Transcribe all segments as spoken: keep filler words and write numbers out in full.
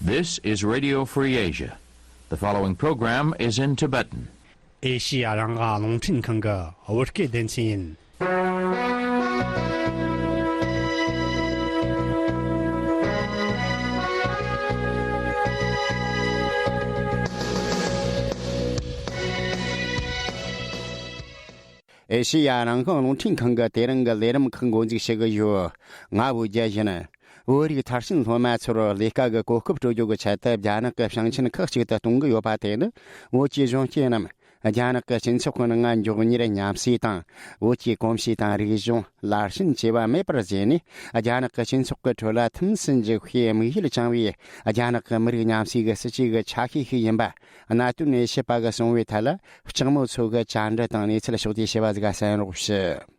This is Radio Free Asia. The following program is in Tibetan. ཨེ་ཤི་ཡ་རང་དབང་རླུང་འཕྲིན་ཁང་གི་བོད་སྐད་སྡེ་ཚན་ཡིན། ཨེ་ཤི་ཡ་རང་དབང་རླུང་འཕྲིན་ཁང་གི་དེ་རིང་གི་ལས་རིམ་ཁག་འགོ་འཛུགས་བྱེད་ཀྱི་ཡོད། ང་བོད་རྒྱལ་ཡིན། བོད་རིགས་མཐར་ཕྱིན་སློབ་མ་ཚོར་ལས་ཀ་གི་གོ་སྐབས་སྤྲོད་རྒྱུ་གི་ཆེད་དུ་རྒྱ་ནག་གི་ཞིང་ཆེན་ཁག་ཅིག་ཏུ་གཏོང་གི་ཡོད་པ་དེ་ནི། བོད་ཀྱི་གཞོན་སྐྱེས་རྣམས་རྒྱ་ནག་གི་སྤྱི་ཚོགས་ཀྱི་ནང་ང་མགྱོགས་མྱུར་མཉམ་བསྲེས་དང་། བོད་ཀྱི་གོམས་གཤིས་དང་རིག་གཞུང་། ལར་ཞེན་བྱས་པ་མེད་པར་བྱས་ནས། རྒྱ་ནག་གི་སྤྱི་ཚོགས་ཀྱི་ཁྲོད་ལ་ཐིམ་ཟིན་འཇུག་པའི་དམིགས་ཡུལ་བཅངས་པའི་རྒྱ་ནག་གི་མི་རིགས་མཉམ་བསྲེས་ཀྱི་སྲིད་ཇུས་ཀྱི་ཆ་ཤས་ཤིག་ཡིན་པ། གནད་དོན་དབྱེ་ཞིབ་པ་གིས་གསུངས་པའི་ཐད་ལ། ལྕགས་མོ་མཚོ་གིས་བཅར་འདྲི་དང་གནས་ཚུལ་ཕྱོགས་བསྡུས་བྱས་པ་ཟིག་གསན་རོགས་ཞུ།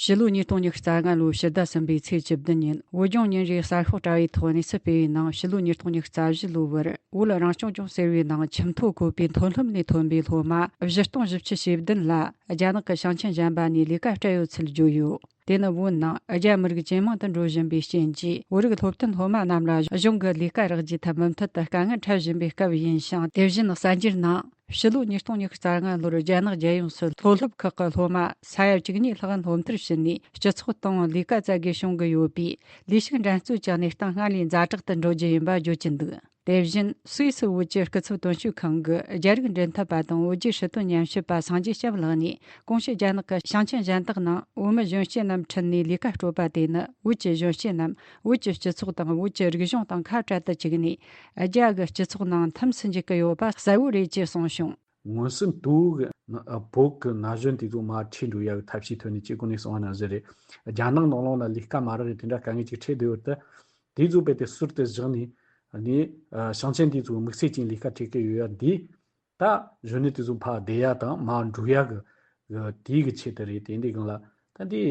ཕྱི་ལོ་ཉིས་སྟོང་ཉི་ཤུ་རྩ་ལྔ་ལོའི་ཕྱི་ཟླ་གསུམ་པའི་ཚེས་བཅུ་བདུན་ཉིན། བོད་ལྗོངས་ཉིན་རེའི་གསར་ཤོག་དྲ་བའི་ཐོག་གནས་ཚུལ་སྤེལ་བའི་ནང་། ཕྱི་ལོ་ཉིས་སྟོང་ཉི་ཤུ་རྩ་བཞི་ལོའི་བར། བོད་རང་སྐྱོང་ལྗོངས་ཟེར་བའི་ནང་ཁྱིམ་ཐོ་བཀོད་པའི་ཐོན་སློབ་ནས་ཐོན་པའི་སློབ་མ་བཞི་སྟོང་བཞི་བཅུ་ཞེ་བདུན་ལ། རྒྱ་ནག་གི་ཞིང་ཆེན་གཞན་པ་ནས་ལས་ཀ་སྤྲད་ཡོད་ཚུལ་བརྗོད་ཡོད། དེ་ནི་བོད་ནང་རྒྱ་མི་རིགས་ཇེ་མང་དུ་འགྲོ་བཞིན་པའི་རྐྱེན་གྱིས། བོད་རིགས་སློབ་ཐོན་སློབ་མ་རྣམས་ལ་གཞུང་གི་ལས་ཀ་རག་རྒྱུའི་ཐད་མུ་མཐུད་དུ་དཀའ་ངལ་འཕྲད་བཞིན་པའི་སྐབས་ཡིན་ཞིང་། དེ་བཞིན་གསར་འགྱུར་ནང་། ཕྱི་ལོ་ཉིས་སྟོང་ཉི་ཤུ་རྩ་ལྔ་ལོར་རྒྱ་ནག་རྒྱལ་ཡོངས་སུ་མཐོ་སློབ་ཁག་གི་སློབ་མ་ས་ཡ་བཅུ་གཉིས་ལྷག་སློབ་མཐར་ཕྱིན་ནས། སྤྱི་ཚོགས་དང་ལས་ཀ་བཙལ་དགོས་བྱུང་གི་ཡོད་པས། ལས་ཞུགས་འགྲན་རྩོད་ཀྱི་གནས་སྟངས་སྔར་ལས་ཛ་དྲག་ཏུ་འགྲོ་རྒྱུ་ཡིན་པ་བརྗོད་ཀྱི་འདུག། དེ་བཞིན་སུད་སི་བོད་ཀྱི་སྐུ་ཚབ་དོན་གཅོད་ཁང་གི་རྒྱ་རིགས་འབྲེལ་མཐུད་པ་དང་བོད་ཀྱི་སྲིད་དོན་ཉམས་ཞིབ་པ་སངས་རྒྱས་སྐྱབས་ལགས་ནས། གོང་ཞུས་རྒྱ་ནག་གི་ཞིང་ཆེན་གཞན་དག་ནང་བོད་མི་གཞོན་སྐྱེས་རྣམས་ཁྲིད་ནས་ལས་ཀ་སྤྲོད་པ་དེ་ནི། བོད་ཀྱི་གཞོན་སྐྱེས་རྣམས་བོད་ཀྱི་སྤྱི་ཚོགས་དང་བོད་ཀྱི་རིག་གཞུང་དང་ཁ་བྲལ་དུ་བཅུག་ནས། རྒྱ་གི་སྤྱི་ཚོགས་ནང་ཐིམ་ཟིན་འཇུག་གི་ཡོད་པ་གསལ་བོ་རེད་ཅེས་གསུངས་བྱུང་། མངོན་སུམ་དུ་གི་ན- བོད་ཀྱི་ན་གཞོན་དེ་ཚོ་མར་ཁྲིད་འགྲོ་ཡག་གི་ཐབས་ཤེས་ཐོན་ནས། ཅེས་གོང་ནས་གསུངས་པ་ནང་བཞིན་རེད། རྒྱ་ནག་ནང་ལོགས་ན་ལས་ཀ་མ་རག་རེད། དེ་འདྲ་དཀའ་ངལ་ཅིག་འཕྲད་བསྡད་ཡོད་དུས། དེ་ཚོ་རྦད་དེ་ཟུར་དུ་བཞག་ནས། ནས་ཨ། ཞིང་ཆེན་དེ་ཚོ་དམིགས་བསལ་ཅན་ལས་ཀ་སྤྲད་ཀྱི་ཡོད་ཡ་འདི། ད་གཞོན་ནུ་དེ་ཚོ་ཕར་བསྡད་ཡ་དང་མར་འགྲོ་ཡ་གི་གི་དེའི་གི་ཆེད་དུ་རེད། དེ་འདི་སྒང་ལ་ད་འདི་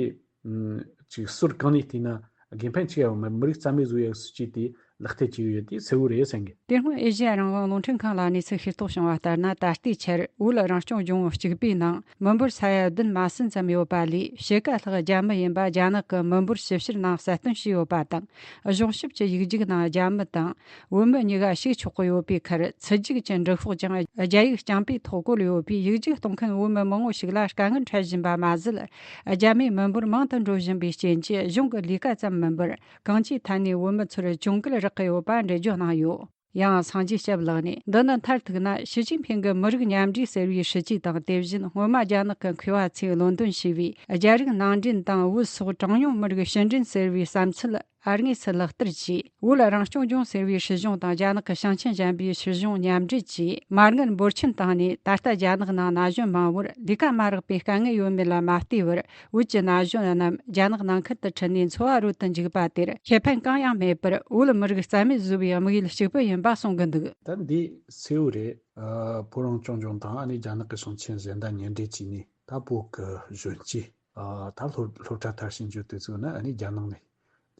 ཨམ། ཅིག་ཟུར་གང་ནས་བལྟས་ན་དགེ་ཕན་ཆེ་ཡ་ཡོད་མེད། མི་རིགས་རྩ་མེད་བཟོ་ཡ་གི་སྲིད་ཇུས་དེ་ལག་བསྟར་བྱས་ཡོད་དེ་གསལ་བོ་རེད་བསམ་གི། དེ་སྔོན་ཨེ་ཤེ་ཡ་རང་དབང་རླུང་འཕྲིན་ཁང་ལ་གནས་ཚུལ་ཤེས་རྟོགས་བྱུང་བ་ལྟར་ན། ད་ལྟའི་ཆར་བོད་རང་སྐྱོང་ལྗོངས་གཅིག་པུའི་ནང་མི་འབོར་ས་ཡ་བདུན་མ་ཟིན་ཙམ་ཡོད་པ་ལས། ཕྱེད་ཀ་ལྷག་རྒྱ་མི་ཡིན་པ་རྒྱ་ནག་གི་མི་འབོར་ཞིབ་བཤེར་ནང་གསལ་སྟོན་བྱས་ཡོད་པ་དང་། གཞུང་ཞབས་ཀྱི་ཡིག་རྒྱུགས་ནང་རྒྱ་མི་དང་བོད་མི་གཉིས་ཀ་ཞུགས་ཆོག་གི་ཡོད་པའི་ཁར། ཚིག་རྒྱུགས་ཀྱི་འབྲི་ཤོག་ཀྱང་རྒྱ་ཡིག་རྐྱང་པའི་ཐོག་བཀོད་ཡོད་པས། ཡིག་རྒྱུགས་གཏོང་མཁན་བོད་མི་མང་བོ་ཞིག་ལ་དཀའ་ངལ་འཕྲད་བཞིན་པ་མ་ཟད། རྒྱ་མིའི་མི་འབོར་མང་དུ་འགྲོ་བཞིན་པའི་རྐྱེན་གྱིས། གཞུང་གི་ལས་ཀ་ཙམ་མིན་པར། གང་ཅིའི་ཐད་ནས་བོད་མི་ཚོར་གྱོང་གུད་རག་གི་ཡོད་པ་འགྲེལ་བརྗོད་གནང་ཡོད། ཡང་། སངས་རྒྱས་སྐྱབས་ལགས་ནས། འདི་ནི་མཐར་ཐུག་ན་ཞི་ཅིན་ཕིང་གི་མི་རིགས་མཉམ་འབྲེལ་ཟེར་བའི་སྲིད་ཇུས་དང་། དེ་བཞིན་སྔོན་མ་རྒྱ་ནག་གི་མཁས་པ་ཚོས་ལོན་འདོན་བྱས་པའི་རྒྱ་རིགས་ནང་འདྲེན་དང་བོད་སོགས་གྲངས་ཉུང་མི་རིགས་ཕྱིར་འདྲེན་ཟེར་བའི་བསམ་ཚུལ་ཨར་ངེས་སུ་ལག་བསྟར་གྱིས། བོད་རང་སྐྱོང་ལྗོངས་ཟེར་བའི་སྲིད་གཞུང་དང་རྒྱ་ནག་གི་ཞིང་ཆེན་གཞན་པའི་སྲིད་གཞུང་མཉམ་འབྲེལ་གྱིས་མ་དངུལ་འབོར་ཆེན་བཏང་ནས། ད་ལྟ་རྒྱ་ནག་ནང་ན་གཞོན་མང་བོར་ལས་ཀ་མ་རག་པའི་དཀའ་ངལ་ཡོད་མེད་ལ་མ་བལྟས་པར། བོད་ཀྱི་ན་གཞོན་རྣམས་རྒྱ་ནག་ནང་ཁུལ་དུ་ཁྲིད་ནས་འཚོ་བ་རོལ་དུ་འཇུག་པ་དེར་ཁེ་ཕན་གང་ཡང་མེད་པར། བོད་མི་རིགས་རྩ་མེད་བཟོ་བའི་དམིགས་ཡུལ་གཅིག་པུ་ཡིན་པ་གསུང་གི་འདུག། ད་འདི་གསལ་བོ་རེད། ཨ། བོད་རང་སྐྱོང་ལྗོངས་དང་ཨ་ནི་རྒྱ་ནག་གི་ཞིང་ཆེན་གཞན་དང་མཉམ་འབྲེལ་བྱས་ནས། ད་བོད་ཀྱི་གཞོན་སྐྱེས། ཨ། ད་སློབ་སློབ་གྲྭ་མཐར་ཕྱིན་རྒྱུ་དེ་ཚོ་ནི་ཨ་ནི་རྒྱ་ནག་ནས་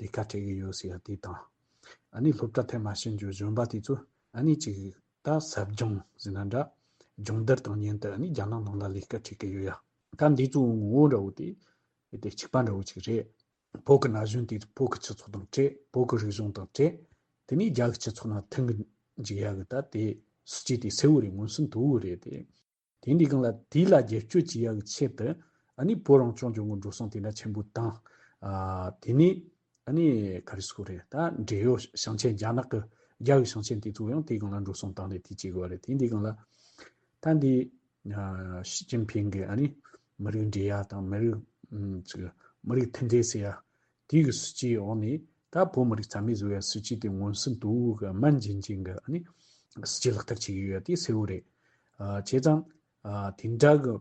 ལས་ཀ་སྤྲད་གི་ཡོད་ཟེར་ཡ་དེ་དང་། ཨ་ནི་སློབ་གྲྭ་མཐར་མ་ཕྱིན་རྒྱུ་གཞོན་པ་དེ་ཚོ་ཨ་ནི་ཅིག་ད་ཟབ་སྦྱོང་ཟེར་ན་འདྲ། སྦྱོང་བརྡར་དང་མཉམ་དུ་ཨ་ནི་རྒྱ་ནག་ནང་ལ་ལས་ཀ་སྤྲད་གི་ཡོད་ཡ། ད་འདི་ཚོ་ངོ་བོ་འདྲ་བོ་དེ་དེ་གཅིག་པ་འདྲ་བོ་ཅིག་རེད། བོད་ཀྱི་ན་གཞོན་དེ་བོད་ཀྱི་སྤྱི་ཚོགས་དང་བྲལ། བོད་ཀྱི་རིག་གཞུང་དང་བྲལ། དེ་ནས་རྒྱ་གི་སྤྱི་ཚོགས་ནང་ཐིམ་གི་འཇུག་ཡ་གི་ད་དེ་སྲིད་ཇུས་དེ་གསལ་བོ་རེད། མངོན་སུམ་དོད་པོ་རེད་དེ། དེ་འདི་སྒང་ལ་དེ་ལ་རྒྱབ་སྐྱོར་བྱེད་ཡག་གི་ཆེད་དུ་ཨ་ནི་བོད་རང་སྐྱོང་ལྗོངས་ཀྱི་འགྲོ་སོང་དེ་འདྲ་ཆེན་པོ་བཏང་། ཨ། དེ་ནས་ཨ་ནི་ག་རེ་ཟེར་དགོས་རེད། ད་འབྲེལ་ཡོད་ཞིང་ཆེན་རྒྱ་ནག་གི་རྒྱ་གི་ཞིང་ཆེན་དེ་ཚོ་ཡང་དེ་སྒང་ལ་འགྲོ་སོང་བཏང་ནས་དེ་བྱེད་དགོས་པ་རེད། དེ་འདི་སྒང་ལ་ད་འདི་ཨ། ཞི་ཅིན་ཕིང་གི་ཨ་ནི་མི་རིགས་འབྲེལ་ཡ་དང་མི་རིགས་ཨམ། ཅིག་མི་རིགས་མཐུན་སྒྲིལ་ཟེར་ཡ། དེའི་གི་སྲིད་ཇུས་འོག་ནས་ད་བོད་མི་རིགས་རྩ་མེད་བཟོ་ཡ་སྲིད་ཇུས་དེ་མངོན་སུམ་དོད་པོ་གི་སྨན་འབྱིན་ཅན་གི་ཨ་ནི་སྲིད་ཇུས་ལག་བསྟར་བྱེད་ཀྱི་ཡོད་ཡ་དེ་གསལ་བོ་རེད། ཨ། བྱས་ཙང་། ཨ། དེ་འདྲ་གི་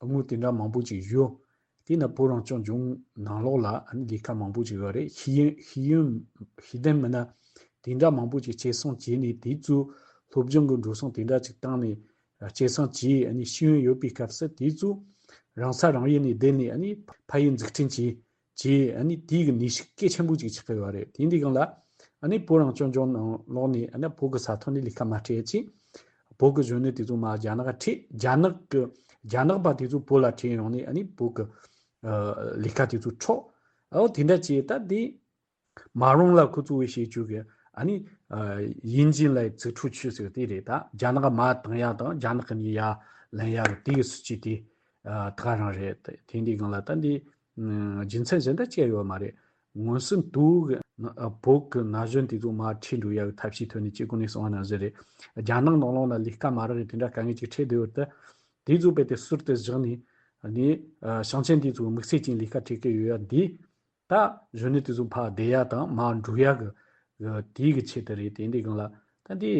དངུལ་དེ་འདྲ་མང་པོ་ཅིག་ཡོད། དེས་ན་བོད་རང་སྐྱོང་ལྗོངས་ནང་ལོགས་ལ་ཨ་ནི་ལས་ཀ་མང་པོ་ཅིག་ཡོད་རེད། ཤེས་ཡོན་ཤེས་ཡོན་ཤེས་ལྡན་མི་སྣ་དེ་འདྲ་མང་པོ་ཅིག་སྐྱེད་སྲིང་བྱས་ནས། དེ་ཚོ་སློབ་སྦྱོང་གི་འགྲོ་སོང་དེ་འདྲ་ཅིག་བཏང་ནས་སྐྱེད་སྲིང་བྱས། ཨ་ནི་ཤེས་ཡོན་ཡོད་པའི་སྐབས་སུ་དེ་ཚོ་རང་ས་རང་ཡུལ་ནས་བསྡད་ནས་ཨ་ནི་ཕ་ཡུལ་འཛུགས་སྐྲུན་བྱས། བྱས། ཨ་ནི་དེའི་གི་ནུས་ཤུགས་གལ་ཆེན་པོ་ཅིག་ཆགས་ཀྱི་ཡོད་རེད། དེ་འདི་སྒང་ལ་ཨ་ནི་བོད་རང་སྐྱོང་ལྗོངས་ནང་ལོགས་ནས་ཨ་ནི་བོད་གི་ས་ཐོག་ནས་ལས་ཀ་མ་སྤྲད་ཅིག། བོད་གི་གཞོན་ནུ་དེ་ཚོ་མར་རྒྱ་ནག་ཁྲིད། རྒྱ་ནག་གི་རྒྱ་ནག་པ་དེ་ཚོ་བོད་ལ་ཁྲིད་ཡོང་ནས་ཨ་ནི་བོད་གི་ཨ་ལས་ཀ་དེ་ཚོ་འཕྲོག། ཨོ་དེ་འདྲ་བྱས། ད་དེ་མ་རུང་ལ་ཁོ་ཚོ་བས་བྱེད་རྒྱུ་གི་ ཨ་ནི་ཡིན་ཅིན་ལའི་ཙི་ཁྲུ་ཆུ་ཟེར་དེ་རེད། ད་རྒྱ་ནག་མར་བཏང་ཡ་དང་རྒྱ་ནག་གི་ནི་ཡར་ལེན་ཡ་གི་དེ་གི་སྲིད་ཇུས་དེ་ད་ག་རང་རེད། དེ་འདི་སྒང་ལ་ད་འདི་རྒྱུ་མཚན་གཞན་དག་ཅི་ཡང་ཡོད་མ་རེད། མངོན་སུམ་དུ་བོད་ཀྱི་ན་གཞོན་དེ་ཚོ་མར་ཁྲིད་འགྲོ་ཡ་གི་ཐབས་ཤེས་ཐོག་ནས་སྤྱི་སྒོ་ནས་གསུངས་པ་ནང་བཞིན་རེད། རྒྱ་ནག་ནང་ལོགས་ན་ལས་ཀ་མ་རག་ནས་དེ་འདྲ་དཀའ་ངལ་ཅིག་འཕྲད་བསྡད་ཡོད་དུས། དེ་ཚོ་རྦད་དེ་ཟུར་དུ་བཞག་ནས་ནི་ཞིང་ཆེན་དེ་ཚོ་དམིགས་བསལ་ཅན་ལས་ཀ་འཕྲད་ཀྱི་ཡོད་ཡ་འདི། ད་གཞོན་ནུ་དེ་ཚོ་ཕར་བསྡད་ཡ་དང་མར་འགྲོ་ཡ་གི་གི་དེའི་གི་ཆེད་དུ་རེད། དེ་འདི་སྒང་ལ་ད་འདི་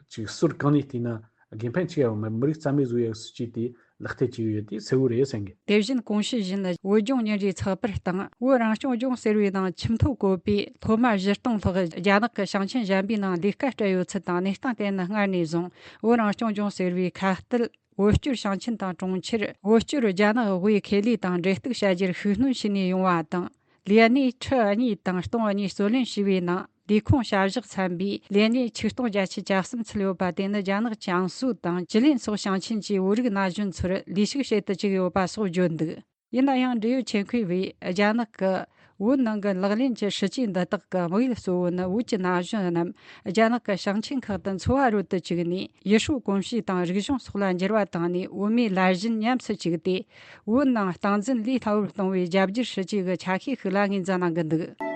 ཅིག་ཟུར་གང་ནས་བལྟས་ན་དགེ་ཕན་ཆེ་ཡ་མི་མི་རིགས་རྩ་མེད་བཟོ་ཡ་གི་སྲིད་ཇུས་དེ་ལག་བསྟར་བྱེད་ཀྱི་ཡོད་དེ་གསལ་བོ་རེད་བསམ་གི། དེ་བཞིན་གོང་ཞུས་བཞིན་བོད་ལྗོངས་ཉིན་རེའི་ཚགས་པར་དང་བོད་རང་སྐྱོང་ལྗོངས་ཟེར་བའི་ནང་ཆུ་མཐོ་བཀོད་པས་སློབ་མ་བཞི་སྟོང་ལྷག་རྒྱ་ནག་གི་ཞིང་ཆེན་གཞན་པའི་ནང་ལས་ཀ་སྤྲད་ཡོད་ཚུལ་དང་གནས་སྟངས་དེ་ནི་སྔར་ནས་བཟུང་བོད་རང་སྐྱོང་ལྗོངས་ཟེར་བའི་ཁ་གཏད། བོད་སྐྱོར་ཞིང་ཆེན་དང་གྲོང་ཁྱེར། བོད་སྐྱོར་རྒྱ་ནག་དབུས་ཁེ་ལས་དང་འབྲེལ་གཏུག་བྱ་རྒྱུར་ཤུགས་སྣོན་བྱས་ནས་ཡོང་བ་དང་། ལས་གནས་ཁྲི་གཉིས་དང་སྟོང་གཉིས་རྩོད་ལེན་བྱས་པའི་ནང་ལས་ཁུངས་བྱ་གཞག་ཚན་པས་ལས་གནས་ཆིག་སྟོང་བརྒྱད་ཅུ་གྱ་གསུམ་ཚུད་ཡོད་པ་དེ་ནི་རྒྱ་ནག་ཅང་སུའུ་དང་ཅི་ལིན་སོགས་ཞིང་ཆེན་གྱི་བོད་རིགས་ན་གཞོན་ཚོར་ལས་ཞུགས་བྱེད་དུ་བཅུག་ཡོད་པ་སོགས་བརྗོད་འདུག་ཡིན་ན་ཡང་འབྲེལ་ཡོད་ཆེད་མཁས་པས་རྒྱ་ནག་གི་བོད་ནང་གི་ལག་ལེན་གྱི་སྲིད་ཇུས་འདི་དག་གི་དམིགས་ཡུལ་གཙོ་བོ་ནི་བོད་ཀྱི་ན་གཞོན་རྣམས་རྒྱ་ནག་གི་ཞིང་ཆེན་ཁག་ཏུ་འཚོ་བ་རོལ་དུ་བཅུག་ནས་ཡུལ་སྲོལ་གོམས་གཤིས་དང་རིག་གཞུང་སོགས་ལ་འགྱུར་བ་བཏང་ནས་བོད་མིའི་ལས་གཞི་ཉམས་སུ་བཅུག་སྟེ་བོད་ནང་སྟངས་འཛིན་ལས་སླ་བོར་གཏོང་བའི་རྒྱབ་སྐྱོར་སྲིད་ཇུས་ཀྱི་ཆ་ཤས་ཤིག་ལ་ངོས་འཛིན་གནང་གི་འདུག་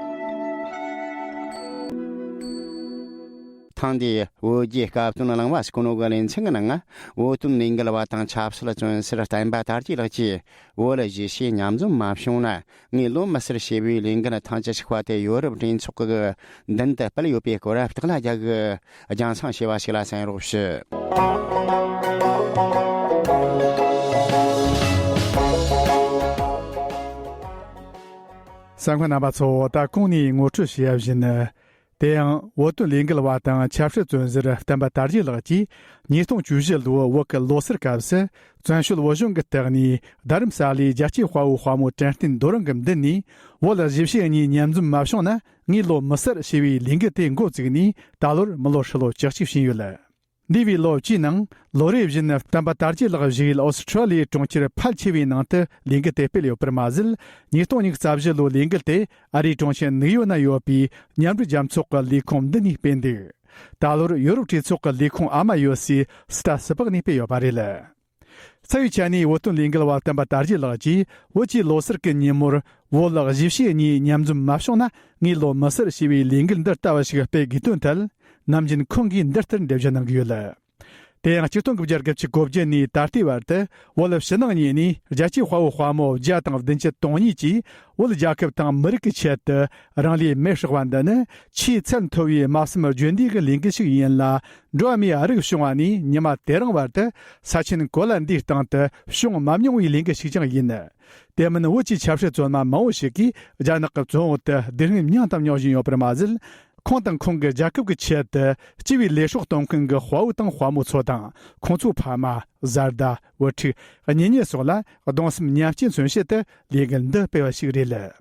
ཐེངས་འདིའི་བོད་རྒྱའི་སྐབས་བསྟུན་གླེང་བ་སྐུ་ནོ་གི་ལེ་ཚན་གྱི་ནང་བོད་དོན་ལས་འགུལ་བ་དང་ཆབ་སྲིད་བཙོན་ཟུར་བསྟན་པ་དར་རྒྱས་ལགས་ཀྱིས། བོད་གཞིས་བྱེས་མཉམ་འཛོམས་མ་བྱུང་ན་ངས་ལོ་མི་སེར་ཞེས་པའི་ལས་འགུལ་ཐེངས་བཅུ་གཅིག་པ་དེ་ཡོ་རོབ་གྲོས་ཚོགས་ཀྱི་མདུན་དུ་སྤེལ་ཡོད་པའི་སྐོར་བརྟག་ལ་རྒྱག་གི། རྒྱང་སྲིང་ཞེས་པ་ཞིག་ལ་གསན་རོགས་ཞུ། གསན་མཁན་རྣམ་པ་ཚོ། ད་གོང་ནས་ངོ་སྤྲོད་བྱས་པ་བཞིན། དེ་ཡང་བོད་དོན་ལས་འགུལ་བ་དང་ཆབ་སྲིད་བཙོན་ཟུར་བསྟན་པ་དར་རྒྱས་ལགས་ཀྱིས་ཉིས་སྟོང་བཅུ་བཞི་ལོའི་བོད་ཀྱི་ལོ་སར་སྐབས་སུ་བཙན་བྱོལ་བོད་གཞུང་གི་སྟེགས་ནས་རྡ་རམ་ས་ལའི་རྒྱལ་གཅེས་དཔའ་བོ་དཔའ་མོ་དྲན་རྟེན་རྡོ་རིང་གི་མདུན་ནས་བོད་གཞིས་བྱེས་གཉིས་མཉམ་འཛོམས་མ་བྱུང་ན་ངའི་ལོ་མི་སར་ཞེས་པའི་ལས་འགུལ་དེ་འགོ་བཙུགས་ནས་ད་ལོར་མི་ལོ་ཧྲིལ་བོ་བཅུ་གཅིག་ཕྱིན་ཡོད། འདས་པའི་ལོ་བཅུའི་ནང་ལོ་རེ་བཞིན་བསྟན་པ་དར་རྒྱས་ལགས་བཞུགས་ཡུལ་ཨོ་སི་ཁྲུ་ལི་ཡའི་གྲོང་ཁྱེར་ཕལ་ཆེ་བའི་ནང་དུ་ལས་འགུལ་དེ་སྤེལ་ཡོད་པར་མ་ཟད། ཉིས་སྟོང་ཉི་ཤུ་རྩ་བཞི་ལོའི་ལས་འགུལ་དེ་ཨ་རིའི་གྲོང་ཁྱེར་ནིའུ་ཡོག་ན་ཡོད་པའི་མཉམ་འབྲེལ་རྒྱལ་ཚོགས་ཀྱི་ལས་ཁུངས་འདི་ནས་སྤེལ་འདུག་ད་ལོར་ཡོ་རོབ་གྲོས་ཚོགས་ཀྱི་ལས་ཁུངས་ཨ་མ་ཡོད་སའི་སི་ཏྲ་སི་སྦག་ནས་སྤེལ་ཡོད་པ་རེད། རྩ་བའི་ཆ་ནས་བོད་དོན་ལས་འགུལ་བ་བསྟན་པ་དར་རྒྱས་ལགས་ཀྱིས་བོད་ཀྱི་ལོ་སར་གྱི་ཉིན་མོར་བོད་གཞིས་བྱེས་གཉིས་མཉམ་འཛོམས་མ་བྱུང་ན་ངའི་ལོ་མི་སར་ཞེས་པའི་ལས་འགུལ་འདི་ལྟ་བུ་ཞིག་སྤེལ་དགོས་དོན་ཐད་ནམ་རྒྱུན་ཁོང་གིས་འདི་ལྟར་འགྲེལ་བརྗོད་གནང་གི་ཡོད། དེ་ཡང་ཆིག་སྟོང་དགུ་བརྒྱ་དགུ་བཅུ་གོ་བརྒྱད་ནས་ད་ལྟའི་བར་དུ་བོད་ཕྱི་ནང་གཉིས་ནས་རྒྱལ་གཅེས་དཔའ་བོ་དཔའ་མོ་བརྒྱ་དང་བདུན་ཅུ་དོན་གཉིས་ཀྱིས་བོད་རྒྱལ་ཁབ་དང་མི་རིགས་ཀྱི་ཆེད་དུ་རང་ལུས་མེར་བསྲེགས་པ་འདི་ནི་ཆེས་ཚད་མཐོ་བའི་དམར་གསུམ་བརྗོད་འདུས་ཀྱི་ལས་འགུལ་ཞིག་ཡིན་ལ། འགྲོ་བ་མིའི་རིགས་བྱུང་བ་ནས་ཉི་མ་དེ་རིང་བར་དུ་ས་ཆེན་གོ་ལ་འདིའི་སྟེང་དུ་བྱུང་མ་མྱོང་བའི་ལས་འགུལ་ཞིག་ཀྱང་ཡིན། དེ་མིན་བོད་ཀྱི་ཆབ་སྲིད་བཙོན་མ་མང་བོ་ཞིག་གིས་རྒྱ་ནག་གི་བཙོན་འོག་ཏུ་བདེ་སྐྱིད་མྱངས་དང་མྱོང་བཞིན་ཡོད་པར་མ་ཟད། ཁོང་དང་ཁོང་གི་རྒྱལ་ཁབ་ཀྱི་ཆེད་དུ་སྤྱི་བའི་ལས་སྲོག་གཏོང་མཁན་གྱི་དཔའ་བོ་དང་དཔའ་མོ་ཚོ་དང་ཁོང་ཚོའི་ཕ་མ། བཟའ་ཟླ། བུ་ཕྲུག་གཉེན་ཉེ་སོགས་ལ་གདུང་སེམས་མཉམ་སྐྱེད་མཚོན་ཆེད་དུ་ལས་འགུལ་འདི་སྤེལ་བ་ཞིག་རེད།